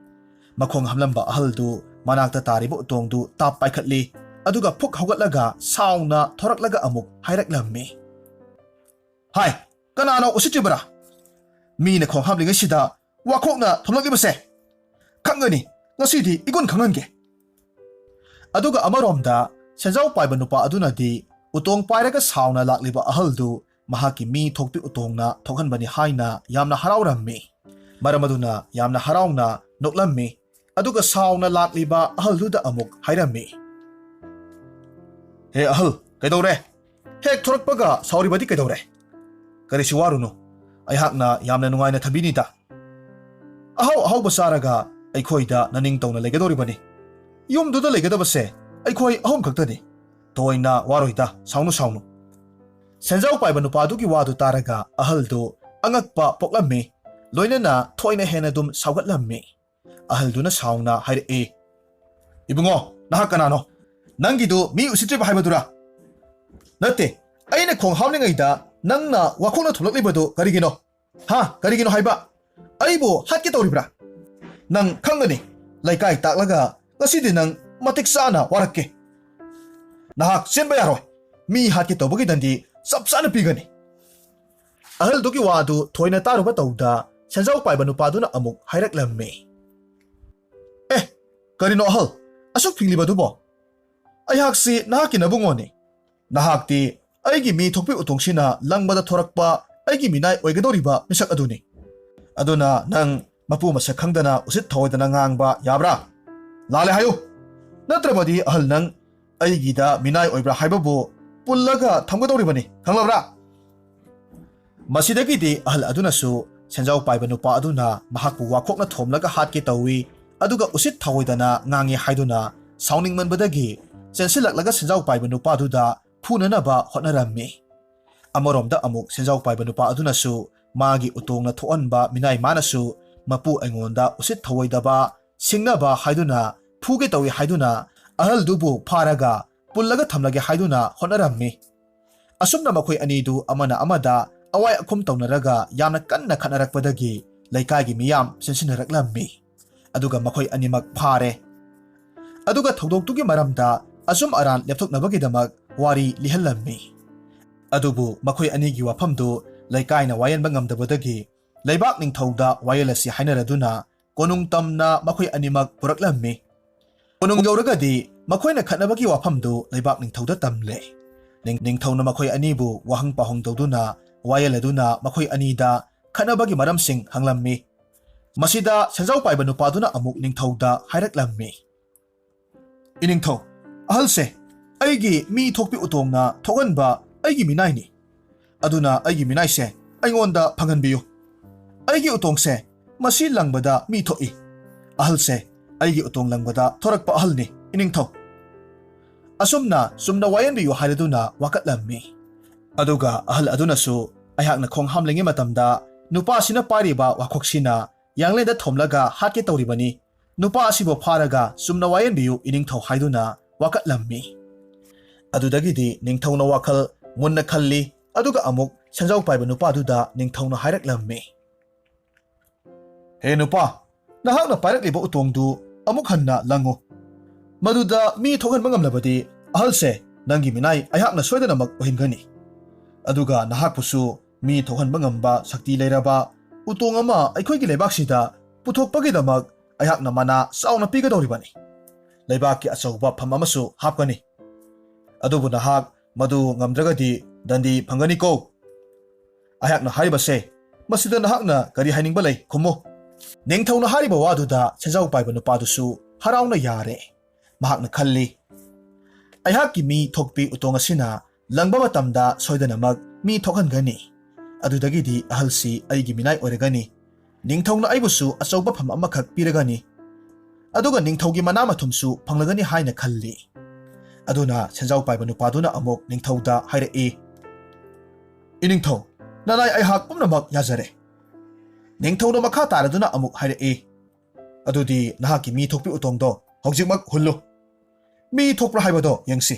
ꯃꯈꯣꯡ ꯍꯥꯝꯂꯝꯕ ꯑꯍꯜꯗꯨ ꯃꯅꯥꯛꯇ ꯇꯥꯔꯤꯕ ꯎꯇꯣꯡꯗꯨ ꯇꯥꯞ ꯄꯥꯏꯈꯠꯂꯤ꯫ ꯑꯗꯨꯒ ꯐꯨꯛ ꯍꯧꯒꯠꯂꯒ ꯁꯥꯎꯅ ꯊꯣꯔꯛꯂꯒ ꯑꯃꯨꯛ ꯍꯥꯏꯔꯛꯂꯝꯃꯤ, "ꯍꯥꯏ, ꯀꯅꯥꯅꯣ ꯎꯁꯤꯠꯇ꯭ꯔꯤꯕꯔꯥ? ꯃꯤꯅ ꯈꯣꯡ ꯍꯥꯝꯂꯤꯉꯩꯁꯤꯗ ꯋꯥꯈꯣꯛꯅ ꯊꯣꯝꯂꯛꯂꯤꯕꯁꯦ? ꯈꯪꯒꯅꯤ, ꯉꯁꯤꯗꯤ ꯏꯒꯨꯟ ꯈꯪꯍꯟꯒꯦ"꯫ ꯑꯗꯨꯒ ꯑꯃꯔꯣꯝꯗ ꯁꯦꯟꯖꯥꯎ ꯄꯥꯏꯕ ꯅꯨꯄꯥ ꯑꯗꯨꯅꯗꯤ ꯎꯇꯣꯡ ꯄꯥꯏꯔꯒ ꯁꯥꯎꯅ ꯂꯥꯛꯂꯤꯕ ꯑꯍꯜꯗꯨ ꯃꯍꯥꯛꯀꯤ ꯃꯤ ꯊꯣꯛꯄꯤ ꯎꯇꯣꯡꯅ ꯊꯣꯛꯍꯟꯕꯅꯤ ꯍꯥꯏꯅ ꯌꯥꯝꯅ ꯍꯔꯥꯎꯔꯝꯃꯤ꯫ ꯃꯔꯝ ꯑꯗꯨꯅ ꯌꯥꯝꯅ ꯍꯔꯥꯎꯅ ꯅꯣꯛꯂꯝꯃꯤ꯫ ꯑꯗꯨꯒ ꯁꯥꯎꯅ ꯂꯥꯛꯂꯤꯕ ꯑꯍꯜꯗꯨꯗ ꯑꯃꯨꯛ ꯍꯥꯏꯔꯝꯃꯤ, "ꯍꯦ ꯑꯍꯜ, ꯀꯩꯗꯧꯔꯦ? ꯍꯦꯛ ꯊꯣꯔꯛꯄꯒ ꯁꯥꯎꯔꯤꯕꯗꯤ ꯀꯩꯗꯧꯔꯦ? ꯀꯔꯤꯁꯨ ꯋꯥꯔꯨꯅꯨ, ꯑꯩꯍꯥꯛꯅ ꯌꯥꯝꯅ ꯅꯨꯡꯉꯥꯏꯅ ꯊꯝꯕꯤꯅꯤꯗ꯫ ꯑꯍꯥꯎ ꯑꯍꯥꯎꯕ ꯆꯥꯔꯒ ꯑꯩꯈꯣꯏꯗ ꯅꯅꯤꯡꯇꯧꯅ ꯂꯩꯒꯗꯧꯔꯤꯕꯅꯤ꯫ ꯌꯨꯝꯗꯨꯗ ꯂꯩꯒꯗꯕꯁꯦ ꯑꯩꯈꯣꯏ ꯑꯍꯨꯝ ꯈꯛꯇꯅꯤ꯫ ꯊꯣꯏꯅ ꯋꯥꯔꯣꯏꯗ, ꯁꯥꯎꯅꯨ ꯁꯥꯎꯅꯨ꯫" ꯁꯦꯟꯖꯥꯎ ꯄꯥꯏꯕ ꯅꯨꯄꯥꯗꯨꯒꯤ ꯋꯥꯗꯨ ꯇꯥꯔꯒ ꯑꯍꯜꯗꯨ ꯑꯉꯛꯄ ꯄꯣꯛꯂꯝꯃꯤ꯫ ꯂꯣꯏꯅꯅ ꯊꯣꯏꯅ ꯍꯦꯟꯅ ꯑꯗꯨꯝ ꯁꯥꯎꯒꯠꯂꯝꯃꯤ꯫ ꯑꯍꯜꯗꯨꯅ ꯁꯥꯎꯅ ꯍꯥꯏꯔꯛꯏ, "ꯏꯕꯨꯡꯉꯣ, ꯅꯍꯥꯛ ꯀꯅꯥꯅꯣ? ꯅꯪꯒꯤꯗꯨ ꯃꯤ ꯎꯁꯤꯠꯇ꯭ꯔꯤꯕ ꯍꯥꯏꯕꯗꯨꯔꯥ? ꯅꯠꯇꯦ, ꯑꯩꯅ ꯈꯣꯡ ꯍꯥꯞꯂꯤꯉꯩꯗ ꯅꯪꯅ ꯋꯥꯈꯣꯛꯅ ꯊꯣꯛꯂꯛꯂꯤꯕꯗꯨ ꯀꯔꯤꯒꯤꯅꯣ? ꯍꯥ, ꯀꯔꯤꯒꯤꯅꯣ ꯍꯥꯏꯕ? ꯑꯩꯕꯨ ꯍꯥꯠꯀꯦ ꯇꯧꯔꯤꯕ꯭ꯔꯥ? ꯅꯪ ꯈꯪꯒꯅꯤ, ꯂꯩꯀꯥꯏ ꯇꯥꯛꯂꯒ ꯉꯁꯤꯗꯤ ꯅꯪ ꯃꯇꯤꯛ ꯆꯥꯅ ꯋꯥꯔꯛꯀꯦ꯫ ꯅꯍꯥꯛ ꯆꯦꯟꯕ ꯌꯥꯔꯣꯏ꯫ ꯃꯤ ꯍꯥꯠꯀꯦ ꯇꯧꯕꯒꯤ ꯗꯟꯗꯤ ꯆꯞ ꯆꯥꯅ ꯄꯤꯒꯅꯤ꯫" ꯑꯍꯜꯗꯨꯒꯤ ꯋꯥꯗꯨ ꯊꯣꯏꯅ ꯇꯥꯔꯨꯕ ꯇꯧꯗ ꯁꯦꯟꯖꯥꯎ ꯄꯥꯏꯕ ꯅꯨꯄꯥꯗꯨꯅ ꯑꯃꯨꯛ ꯍꯥꯏꯔꯛꯂꯝꯃꯤ, "ꯑꯦ, ꯀꯔꯤꯅꯣ ꯑꯍꯜ, ꯑꯁꯨꯛ ꯐꯤꯡꯂꯤꯕꯗꯨꯕꯣ? ꯑꯩꯍꯥꯛꯁꯤ ꯅꯍꯥꯛꯀꯤ ꯅꯕꯨꯡꯉꯣꯅꯤ꯫ ꯅꯍꯥꯛꯇꯤ ꯑꯩꯒꯤ ꯃꯤ ꯊꯣꯛꯄꯤ ꯎꯇꯣꯡꯁꯤꯅ ꯂꯪꯕꯗ ꯊꯣꯔꯛꯄ ꯑꯩꯒꯤ ꯃꯤꯅꯥꯏ ꯑꯣꯏꯒꯗꯧꯔꯤꯕ ꯃꯤꯁꯛ ꯑꯗꯨꯅꯤ꯫ ꯑꯗꯨꯅ ꯅꯪ ꯃꯄꯨ ꯃꯁꯛ ꯈꯪꯗꯅ ꯎꯁꯤꯠ ꯊꯑꯣꯏꯗꯅ ꯉꯥꯡꯕ ꯌꯥꯕ꯭ꯔꯥ? ꯂꯥꯜꯂꯦ ꯍꯥꯏꯌꯨ꯫ ꯅꯠꯇ꯭ꯔꯕꯗꯤ ꯑꯍꯜ, ꯅꯪ ꯑꯩꯒꯤꯗ ꯃꯤꯅꯥꯏ ꯑꯣꯏꯕ꯭ꯔꯥ ꯍꯥꯏꯕꯕꯨ ꯄꯨꯜꯂꯒ ꯊꯝꯒꯗꯧꯔꯤꯕꯅꯤ, ꯈꯪꯂꯕ꯭ꯔꯥ?" ꯃꯁꯤꯗꯒꯤꯗꯤ ꯑꯍꯜ ꯑꯗꯨꯅꯁꯨ ꯁꯦꯟꯖꯥꯎ ꯄꯥꯏꯕ ꯅꯨꯄꯥ ꯑꯗꯨꯅ ꯃꯍꯥꯛꯄꯨ ꯋꯥꯈꯣꯛꯅ ꯊꯣꯝꯂꯒ ꯍꯥꯠꯀꯦ ꯇꯧꯏ, ꯑꯗꯨꯒ ꯎꯁꯤꯠ ꯊꯑꯣꯏꯗꯅ ꯉꯥꯡꯉꯤ ꯍꯥꯏꯗꯨꯅ ꯁꯥꯎꯅꯤꯡꯃꯟꯕꯗꯒꯤ ꯆꯦꯟꯁꯤꯜꯂꯛꯂꯒ ꯁꯦꯟꯖꯥꯎ ꯄꯥꯏꯕ ꯅꯨꯄꯥꯗꯨꯗ ꯐꯨꯅꯅꯕ ꯍꯣꯠꯅꯔꯝꯃꯤ꯫ ꯑꯃꯔꯣꯝꯗ ꯑꯃꯨꯛ ꯁꯦꯟꯖꯥꯎ ꯄꯥꯏꯕ ꯅꯨꯄꯥ ꯑꯗꯨꯅꯁꯨ ꯃꯥꯒꯤ ꯎꯇꯣꯡꯅ ꯊꯣꯛꯍꯟꯕ ꯃꯤꯅꯥꯏ ꯃꯥꯅꯁꯨ ꯃꯄꯨ ꯑꯩꯉꯣꯟꯗ ꯎꯁꯤꯠ ꯊꯑꯣꯏꯗꯕ, ꯁꯤꯡꯅꯕ ꯍꯥꯏꯗꯨꯅ ꯐꯨꯒꯦ ꯇꯧꯏ ꯍꯥꯏꯗꯨꯅ ꯑꯍꯜꯗꯨꯕꯨ ꯐꯥꯔꯒ ꯄꯨꯜꯂꯒ ꯊꯝꯂꯒꯦ ꯍꯥꯏꯗꯨꯅ ꯍꯣꯠꯅꯔꯝꯃꯤ꯫ ꯑꯁꯨꯝꯅ ꯃꯈꯣꯏ ꯑꯅꯤꯗꯨ ꯑꯃꯅ ꯑꯃꯗ ꯑꯋꯥꯏ ꯑꯈꯨꯝ ꯇꯧꯅꯔꯒ ꯌꯥꯝꯅ ꯀꯟꯅ ꯈꯠꯅꯔꯛꯄꯗꯒꯤ ꯂꯩꯀꯥꯏꯒꯤ ꯃꯤꯌꯥꯝ ꯆꯦꯟꯁꯤꯟꯅꯔꯛꯂꯝꯃꯤ꯫ ꯑꯗꯨꯒ ꯃꯈꯣꯏ ꯑꯅꯤꯃꯛ ꯐꯥꯔꯦ꯫ ꯑꯗꯨꯒ ꯊꯧꯗꯣꯛꯇꯨꯒꯤ ꯃꯔꯝꯗ ꯑꯆꯨꯝ ꯑꯔꯥꯟ ꯂꯦꯞꯊꯣꯛꯅꯕꯒꯤꯗꯃꯛ ꯋꯥꯔꯤ ꯂꯤꯍꯜꯂꯝꯃꯤ꯫ ꯑꯗꯨꯕꯨ ꯃꯈꯣꯏ ꯑꯅꯤꯒꯤ ꯋꯥꯐꯝꯗꯨ ꯂꯩꯀꯥꯏꯅ ꯋꯥꯌꯦꯟꯕ ꯉꯝꯗꯕꯗꯒꯤ ꯂꯩꯕꯥꯛ ꯅꯤꯡꯊꯧꯗ ꯋꯥꯌꯦꯜꯂꯁꯤ ꯍꯥꯏꯅꯔꯗꯨꯅ ꯀꯣꯅꯨꯡ ꯇꯝꯅ ꯃꯈꯣꯏ ꯑꯅꯤꯃꯛ ꯄꯨꯔꯛꯂꯝꯃꯤ꯫ ꯀꯣꯅꯨꯡ ꯌꯧꯔꯒꯗꯤ ꯃꯈꯣꯏꯅ ꯈꯠꯅꯕꯒꯤ ꯋꯥꯐꯝꯗꯨ ꯂꯩꯕꯥꯛ ꯅꯤꯡꯊꯧꯗ ꯇꯝꯂꯦ꯫ ꯅꯤꯡ-, ꯅꯤꯡꯊꯧꯅ ꯃꯈꯣꯏ ꯑꯅꯤꯕꯨ ꯋꯥꯍꯪ ꯄꯥꯎꯍꯪ ꯇꯧꯗꯨꯅ ꯋꯥꯌꯦꯜ ꯑꯗꯨꯅ ꯃꯈꯣꯏ ꯑꯅꯤꯗ ꯈꯠꯅꯕꯒꯤ ꯃꯔꯝꯁꯤꯡ ꯍꯪꯂꯝꯃꯤ꯫ ꯃꯁꯤꯗ ꯁꯦꯟꯖꯥꯎ ꯄꯥꯏꯕ ꯅꯨꯄꯥꯗꯨꯅ ꯑꯃꯨꯛ ꯅꯤꯡꯊꯧꯗ ꯍꯥꯏꯔꯛꯂꯝꯃꯤ, "ꯏꯅꯤꯡꯊꯧ, ꯑꯍꯜꯁꯦ ꯑꯩꯒꯤ ꯃꯤ ꯊꯣꯛꯄꯤ ꯎꯇꯣꯡꯅ ꯊꯣꯛꯍꯟꯕ ꯑꯩꯒꯤ ꯃꯤꯅꯥꯏꯅꯤ꯫ ꯑꯗꯨꯅ ꯑꯩꯒꯤ ꯃꯤꯅꯥꯏꯁꯦ ꯑꯩꯉꯣꯟꯗ ꯐꯪꯍꯟꯕꯤꯌꯨ꯫ ꯑꯩꯒꯤ ꯎꯇꯣꯡꯁꯦ ꯃꯁꯤ ꯂꯪꯕꯗ ꯃꯤ ꯊꯣꯛꯏ꯫ ꯑꯍꯜꯁꯦ ꯑꯩꯒꯤ ꯎꯇꯣꯡ ꯂꯪꯕꯗ ꯊꯣꯔꯛꯄ ꯑꯍꯜꯅꯤ, ꯏꯅꯤꯡꯊꯧ꯫" ꯑꯁꯨꯝꯅ ꯆꯨꯝꯅ ꯋꯥꯌꯦꯟꯕꯤꯌꯨ ꯍꯥꯏꯔꯗꯨꯅ ꯋꯥꯀꯠꯂꯝꯃꯤ꯫ ꯑꯗꯨꯒ ꯑꯍꯜ ꯑꯗꯨꯅꯁꯨ, "ꯑꯩꯍꯥꯛꯅ ꯈꯣꯡ ꯍꯥꯝꯂꯤꯉꯩ ꯃꯇꯝꯗ ꯅꯨꯄꯥꯁꯤꯅ ꯄꯥꯏꯔꯤꯕ ꯋꯥꯈꯣꯛꯁꯤꯅ ꯌꯥꯡꯂꯦꯟꯗ ꯊꯣꯝꯂꯒ ꯍꯥꯠꯀꯦ ꯇꯧꯔꯤꯕꯅꯤ꯫ ꯅꯨꯄꯥ ꯑꯁꯤꯕꯨ ꯐꯥꯔꯒ ꯆꯨꯝꯅ ꯋꯥꯌꯦꯟꯕꯤꯌꯨ, ꯏꯅꯤꯡꯊꯧ" ꯍꯥꯏꯗꯨꯅ ꯋꯥꯀꯠꯂꯝꯃꯤ꯫ ꯑꯗꯨꯗꯒꯤꯗꯤ ꯅꯤꯡꯊꯧꯅ ꯋꯥꯈꯜ ꯃꯨꯟꯅ ꯈꯜꯂꯤ꯫ ꯑꯗꯨꯒ ꯑꯃꯨꯛ ꯁꯦꯟꯖꯥꯎ ꯄꯥꯏꯕ ꯅꯨꯄꯥꯗꯨꯗ ꯅꯤꯡꯊꯧꯅ ꯍꯥꯏꯔꯛꯂꯝꯃꯤ, "ꯍꯦ ꯅꯨꯄꯥ, ꯅꯍꯥꯛꯅ ꯄꯥꯏꯔꯛꯂꯤꯕ ꯎꯇꯣꯡꯗꯨ ꯑꯃꯨꯛ ꯍꯟꯅ ꯂꯪꯉꯨ꯫ ꯃꯗꯨꯗ ꯃꯤ ꯊꯣꯛꯍꯟꯕ ꯉꯝꯂꯕꯗꯤ ꯑꯍꯜꯁꯦ ꯅꯪꯒꯤ ꯃꯤꯅꯥꯏ ꯑꯩꯍꯥꯛꯅ ꯁꯣꯏꯗꯅꯃꯛ ꯑꯣꯏꯍꯟꯒꯅꯤ꯫ ꯑꯗꯨꯒ ꯅꯍꯥꯛꯄꯨꯁꯨ ꯃꯤ ꯊꯣꯛꯍꯟꯕ ꯉꯝꯕ ꯁꯛꯇꯤ ꯂꯩꯔꯕ ꯎꯇꯣꯡ ꯑꯃ ꯑꯩꯈꯣꯏꯒꯤ ꯂꯩꯕꯥꯛꯁꯤꯗ ꯄꯨꯊꯣꯛꯄꯒꯤꯗꯃꯛ ꯑꯩꯍꯥꯛꯅ ꯃꯅꯥ ꯆꯥꯎꯅ ꯄꯤꯒꯗꯧꯔꯤꯕꯅꯤ꯫ ꯂꯩꯕꯥꯛꯀꯤ ꯑꯆꯧꯕ ꯐꯝ ꯑꯃꯁꯨ ꯍꯥꯞꯀꯅꯤ꯫ ꯑꯗꯨꯕꯨ ꯅꯍꯥꯛ ꯃꯗꯨ ꯉꯝꯗ꯭ꯔꯒꯗꯤ ꯗꯟꯗꯤ ꯐꯪꯒꯅꯤꯀꯣ꯫ ꯑꯩꯍꯥꯛꯅ ꯍꯥꯏꯔꯤꯕꯁꯦ, ꯃꯁꯤꯗ ꯅꯍꯥꯛꯅ ꯀꯔꯤ ꯍꯥꯏꯅꯤꯡꯕ ꯂꯩ? ꯈꯨꯝꯃꯨ꯫" ꯅꯤꯡꯊꯧꯅ ꯍꯥꯏꯔꯤꯕ ꯋꯥꯗꯨꯗ ꯁꯦꯟꯖꯥꯎ ꯄꯥꯏꯕ ꯅꯨꯄꯥꯗꯨꯁꯨ ꯍꯔꯥꯎꯅ ꯌꯥꯔꯦ꯫ ꯃꯍꯥꯛꯅ ꯈꯜꯂꯤ, "ꯑꯩꯍꯥꯛꯀꯤ ꯃꯤ ꯊꯣꯛꯄꯤ ꯎꯇꯣꯡ ꯑꯁꯤꯅ ꯂꯪꯕ ꯃꯇꯝꯗ ꯁꯣꯏꯗꯅꯃꯛ ꯃꯤ ꯊꯣꯛꯍꯟꯒꯅꯤ꯫ ꯑꯗꯨꯗꯒꯤꯗꯤ ꯑꯍꯜꯁꯤ ꯑꯩꯒꯤ ꯃꯤꯅꯥꯏ ꯑꯣꯏꯔꯒꯅꯤ꯫ ꯅꯤꯡꯊꯧꯅ ꯑꯩꯕꯨꯁꯨ ꯑꯆꯧꯕ ꯐꯝ ꯑꯃꯈꯛ ꯄꯤꯔꯒꯅꯤ꯫ ꯑꯗꯨꯒ ꯅꯤꯡꯊꯧꯒꯤ ꯃꯅꯥ ꯃꯊꯨꯝꯁꯨ ꯐꯪꯂꯒꯅꯤ" ꯍꯥꯏꯅ ꯈꯜꯂꯤ꯫ ꯑꯗꯨꯅ ꯁꯦꯟꯖꯥꯎ ꯄꯥꯏꯕ ꯅꯨꯄꯥꯗꯨꯅ ꯑꯃꯨꯛ ꯅꯤꯡꯊꯧꯗ ꯍꯥꯏꯔꯛꯏ, "ꯏꯅꯤꯡꯊꯧ, ꯅꯅꯥꯏ ꯑꯩꯍꯥꯛ ꯄꯨꯝꯅꯃꯛ ꯌꯥꯖꯔꯦ꯫" ꯅꯤꯡꯊꯧꯅ ꯃꯈꯥ ꯇꯥꯔꯗꯨꯅ ꯑꯃꯨꯛ ꯍꯥꯏꯔꯛꯏ, "ꯑꯗꯨꯗꯤ ꯅꯍꯥꯛꯀꯤ ꯃꯤ ꯊꯣꯛꯄꯤ ꯎꯇꯣꯡꯗꯣ ꯍꯧꯖꯤꯛꯃꯛ ꯍꯨꯜꯂꯨ꯫ ꯃꯤ ꯊꯣꯛꯄ꯭ꯔꯥ ꯍꯥꯏꯕꯗꯣ ꯌꯦꯡꯁꯤ꯫"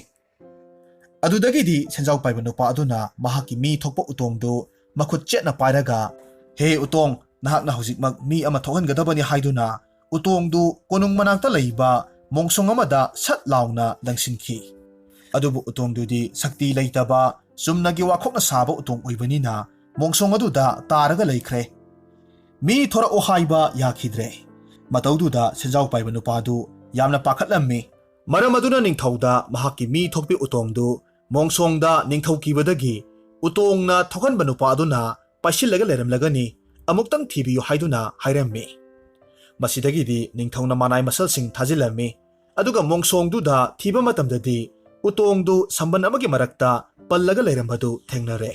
ꯑꯗꯨꯗꯒꯤꯗꯤ ꯁꯦꯟꯖꯥꯎ ꯄꯥꯏꯕ ꯅꯨꯄꯥ ꯑꯗꯨꯅ ꯃꯍꯥꯛꯀꯤ ꯃꯤ ꯊꯣꯛꯄ ꯎꯇꯣꯡꯗꯨ ꯃꯈꯨꯠ ꯆꯦꯠꯅ ꯄꯥꯏꯔꯒ, "ꯍꯦ ꯎꯇꯣꯡ, ꯅꯍꯥꯛꯅ ꯍꯧꯖꯤꯛꯃꯛ ꯃꯤ ꯑꯃ ꯊꯣꯛꯍꯟꯒꯗꯕꯅꯤ" ꯍꯥꯏꯗꯨꯅ ꯎꯇꯣꯡꯗꯨ ꯀꯣꯅꯨꯡ ꯃꯅꯥꯛꯇ ꯂꯩꯕ ꯃꯣꯡꯁꯣꯡ ꯑꯃꯗ ꯁꯠ ꯂꯥꯎꯅ ꯂꯪꯁꯤꯟꯈꯤ꯫ ꯑꯗꯨꯕꯨ ꯎꯇꯣꯡꯗꯨꯗꯤ ꯁꯛꯇꯤ ꯂꯩꯇꯕ, ꯆꯨꯝꯅꯒꯤ ꯋꯥꯈꯣꯛꯅ ꯁꯥꯕ ꯎꯇꯣꯡ ꯑꯣꯏꯕꯅꯤꯅ ꯃꯣꯡꯁꯣꯡ ꯑꯗꯨꯗ ꯇꯥꯔꯒ ꯂꯩꯈ꯭ꯔꯦ꯫ ꯃꯤ ꯊꯣꯔꯛꯑꯣ ꯍꯥꯏꯕ ꯌꯥꯈꯤꯗ꯭ꯔꯦ꯫ ꯃꯇꯧꯗꯨꯗ ꯁꯦꯟꯖꯥꯎ ꯄꯥꯏꯕ ꯅꯨꯄꯥꯗꯨ ꯌꯥꯝꯅ ꯄꯥꯈꯠꯂꯝꯃꯤ꯫ ꯃꯔꯝ ꯑꯗꯨꯅ ꯅꯤꯡꯊꯧꯗ ꯃꯍꯥꯛꯀꯤ ꯃꯤ ꯊꯣꯛꯄꯤ ꯎꯇꯣꯡꯗꯨ ꯃꯣꯡꯁꯣꯡꯗ ꯅꯤꯡꯊꯧ ꯀꯤꯕꯗꯒꯤ ꯎꯇꯣꯡꯅ ꯊꯣꯛꯍꯟꯕ ꯅꯨꯄꯥ ꯑꯗꯨꯅ ꯄꯥꯏꯁꯤꯜꯂꯒ ꯂꯩꯔꯝꯂꯒꯅꯤ, ꯑꯃꯨꯛꯇꯪ ꯊꯤꯕꯤꯌꯨ ꯍꯥꯏꯗꯨꯅ ꯍꯥꯏꯔꯝꯃꯤ꯫ ꯃꯁꯤꯗꯒꯤꯗꯤ ꯅꯤꯡꯊꯧꯅ ꯃꯅꯥꯏ ꯃꯁꯜꯁꯤꯡ ꯊꯥꯖꯤꯜꯂꯝꯃꯤ꯫ ꯑꯗꯨꯒ ꯃꯣꯡꯁꯣꯡꯗꯨꯗ ꯊꯤꯕ ꯃꯇꯝꯗꯗꯤ ꯎꯇꯣꯡꯗꯨ ꯁꯝꯕꯟ ꯑꯃꯒꯤ ꯃꯔꯛꯇ ꯄꯜꯂꯒ ꯂꯩꯔꯝꯕꯗꯨ ꯊꯦꯡꯅꯔꯦ꯫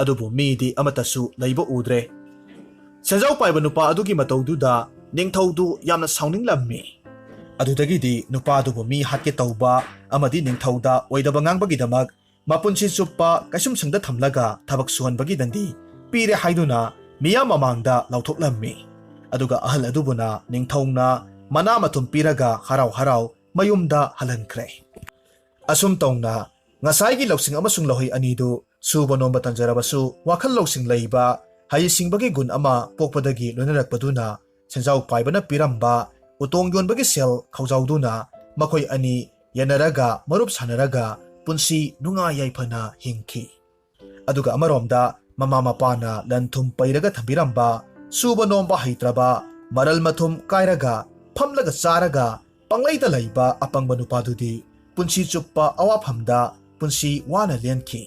ꯑꯗꯨꯕꯨ ꯃꯤꯗꯤ ꯑꯃꯠꯇꯁꯨ ꯂꯩꯕ ꯎꯗ꯭ꯔꯦ꯫ ꯁꯦꯟꯖꯥꯎ ꯄꯥꯏꯕ ꯅꯨꯄꯥ ꯑꯗꯨꯒꯤ ꯃꯇꯧꯗꯨꯗ ꯅꯤꯡꯊꯧꯗꯨ ꯌꯥꯝꯅ ꯁꯥꯎꯅꯤꯡꯂꯝꯃꯤ꯫ ꯑꯗꯨꯗꯒꯤꯗꯤ ꯅꯨꯄꯥꯗꯨꯕꯨ ꯃꯤ ꯍꯥꯠꯀꯦ ꯇꯧꯕ ꯑꯃꯗꯤ ꯅꯤꯡꯊꯧꯗ ꯑꯣꯏꯗꯕ ꯉꯥꯡꯕꯒꯤꯗꯃꯛ ꯃꯄꯨꯟꯁꯤ ꯆꯨꯞꯄ ꯀꯩꯁꯨꯝꯁꯪꯗ ꯊꯝꯂꯒ ꯊꯕꯛ ꯁꯨꯍꯟꯕꯒꯤ ꯗꯟꯗꯤ ꯄꯤꯔꯦ ꯍꯥꯏꯗꯨꯅ ꯃꯤꯌꯥꯝ ꯃꯃꯥꯡꯗ ꯂꯥꯎꯊꯣꯛꯂꯝꯃꯤ꯫ ꯑꯗꯨꯒ ꯑꯍꯜ ꯑꯗꯨꯕꯨꯅ ꯅꯤꯡꯊꯧꯅ ꯃꯅꯥ ꯃꯊꯨꯝ ꯄꯤꯔꯒ ꯍꯔꯥꯎ ꯍꯔꯥꯎ ꯃꯌꯨꯝꯗ ꯍꯜꯍꯟꯈ꯭ꯔꯦ꯫ ꯑꯁꯨꯝ ꯇꯧꯅ ꯉꯁꯥꯏꯒꯤ ꯂꯧꯁꯤꯡ ꯑꯃꯁꯨꯡ ꯂꯧꯍꯩ ꯑꯅꯤꯗꯨ ꯁꯨꯕ ꯅꯣꯝꯕ ꯇꯟꯖꯔꯕꯁꯨ ꯋꯥꯈꯜ ꯂꯧꯁꯤꯡ ꯂꯩꯕ, ꯍꯩꯁꯤꯡꯕꯒꯤ ꯒꯨꯟ ꯑꯃ ꯄꯣꯛꯄꯗꯒꯤ ꯂꯣꯏꯅꯔꯛꯄꯗꯨꯅ ꯁꯦꯟꯖꯥꯎ ꯄꯥꯏꯕꯅ ꯄꯤꯔꯝꯕ ꯎꯇꯣꯡ ꯌꯣꯟꯕꯒꯤ ꯁꯦꯜ ꯈꯧꯖꯥꯎꯗꯨꯅ ꯃꯈꯣꯏ ꯑꯅꯤ ꯌꯦꯟꯅꯔꯒ ꯃꯔꯨꯞ ꯁꯥꯟꯅꯔꯒ ꯄꯨꯟꯁꯤ ꯅꯨꯡꯉꯥꯏ ꯌꯥꯏꯐꯅ ꯍꯤꯡꯈꯤ꯫ ꯑꯗꯨꯒ ꯑꯃꯔꯣꯝꯗ ꯃꯃꯥ ꯃꯄꯥꯅ ꯂꯟ ꯊꯨꯝ ꯄꯩꯔꯒ ꯊꯝꯕꯤꯔꯝꯕ, ꯁꯨꯕ ꯅꯣꯝꯕ ꯍꯩꯇ꯭ꯔꯕ, ꯃꯔꯜ ꯃꯊꯨꯝ ꯀꯥꯏꯔꯒ ꯐꯝꯂꯒ ꯆꯥꯔꯒ ꯄꯪꯂꯩꯗ ꯂꯩꯕ ꯑꯄꯪꯕ ꯅꯨꯄꯥꯗꯨꯗꯤ ꯄꯨꯟꯁꯤ ꯆꯨꯞꯄ ꯑꯋꯥꯐꯝꯗ ꯄꯨꯟꯁꯤ ꯋꯥꯅ ꯂꯦꯟꯈꯤ꯫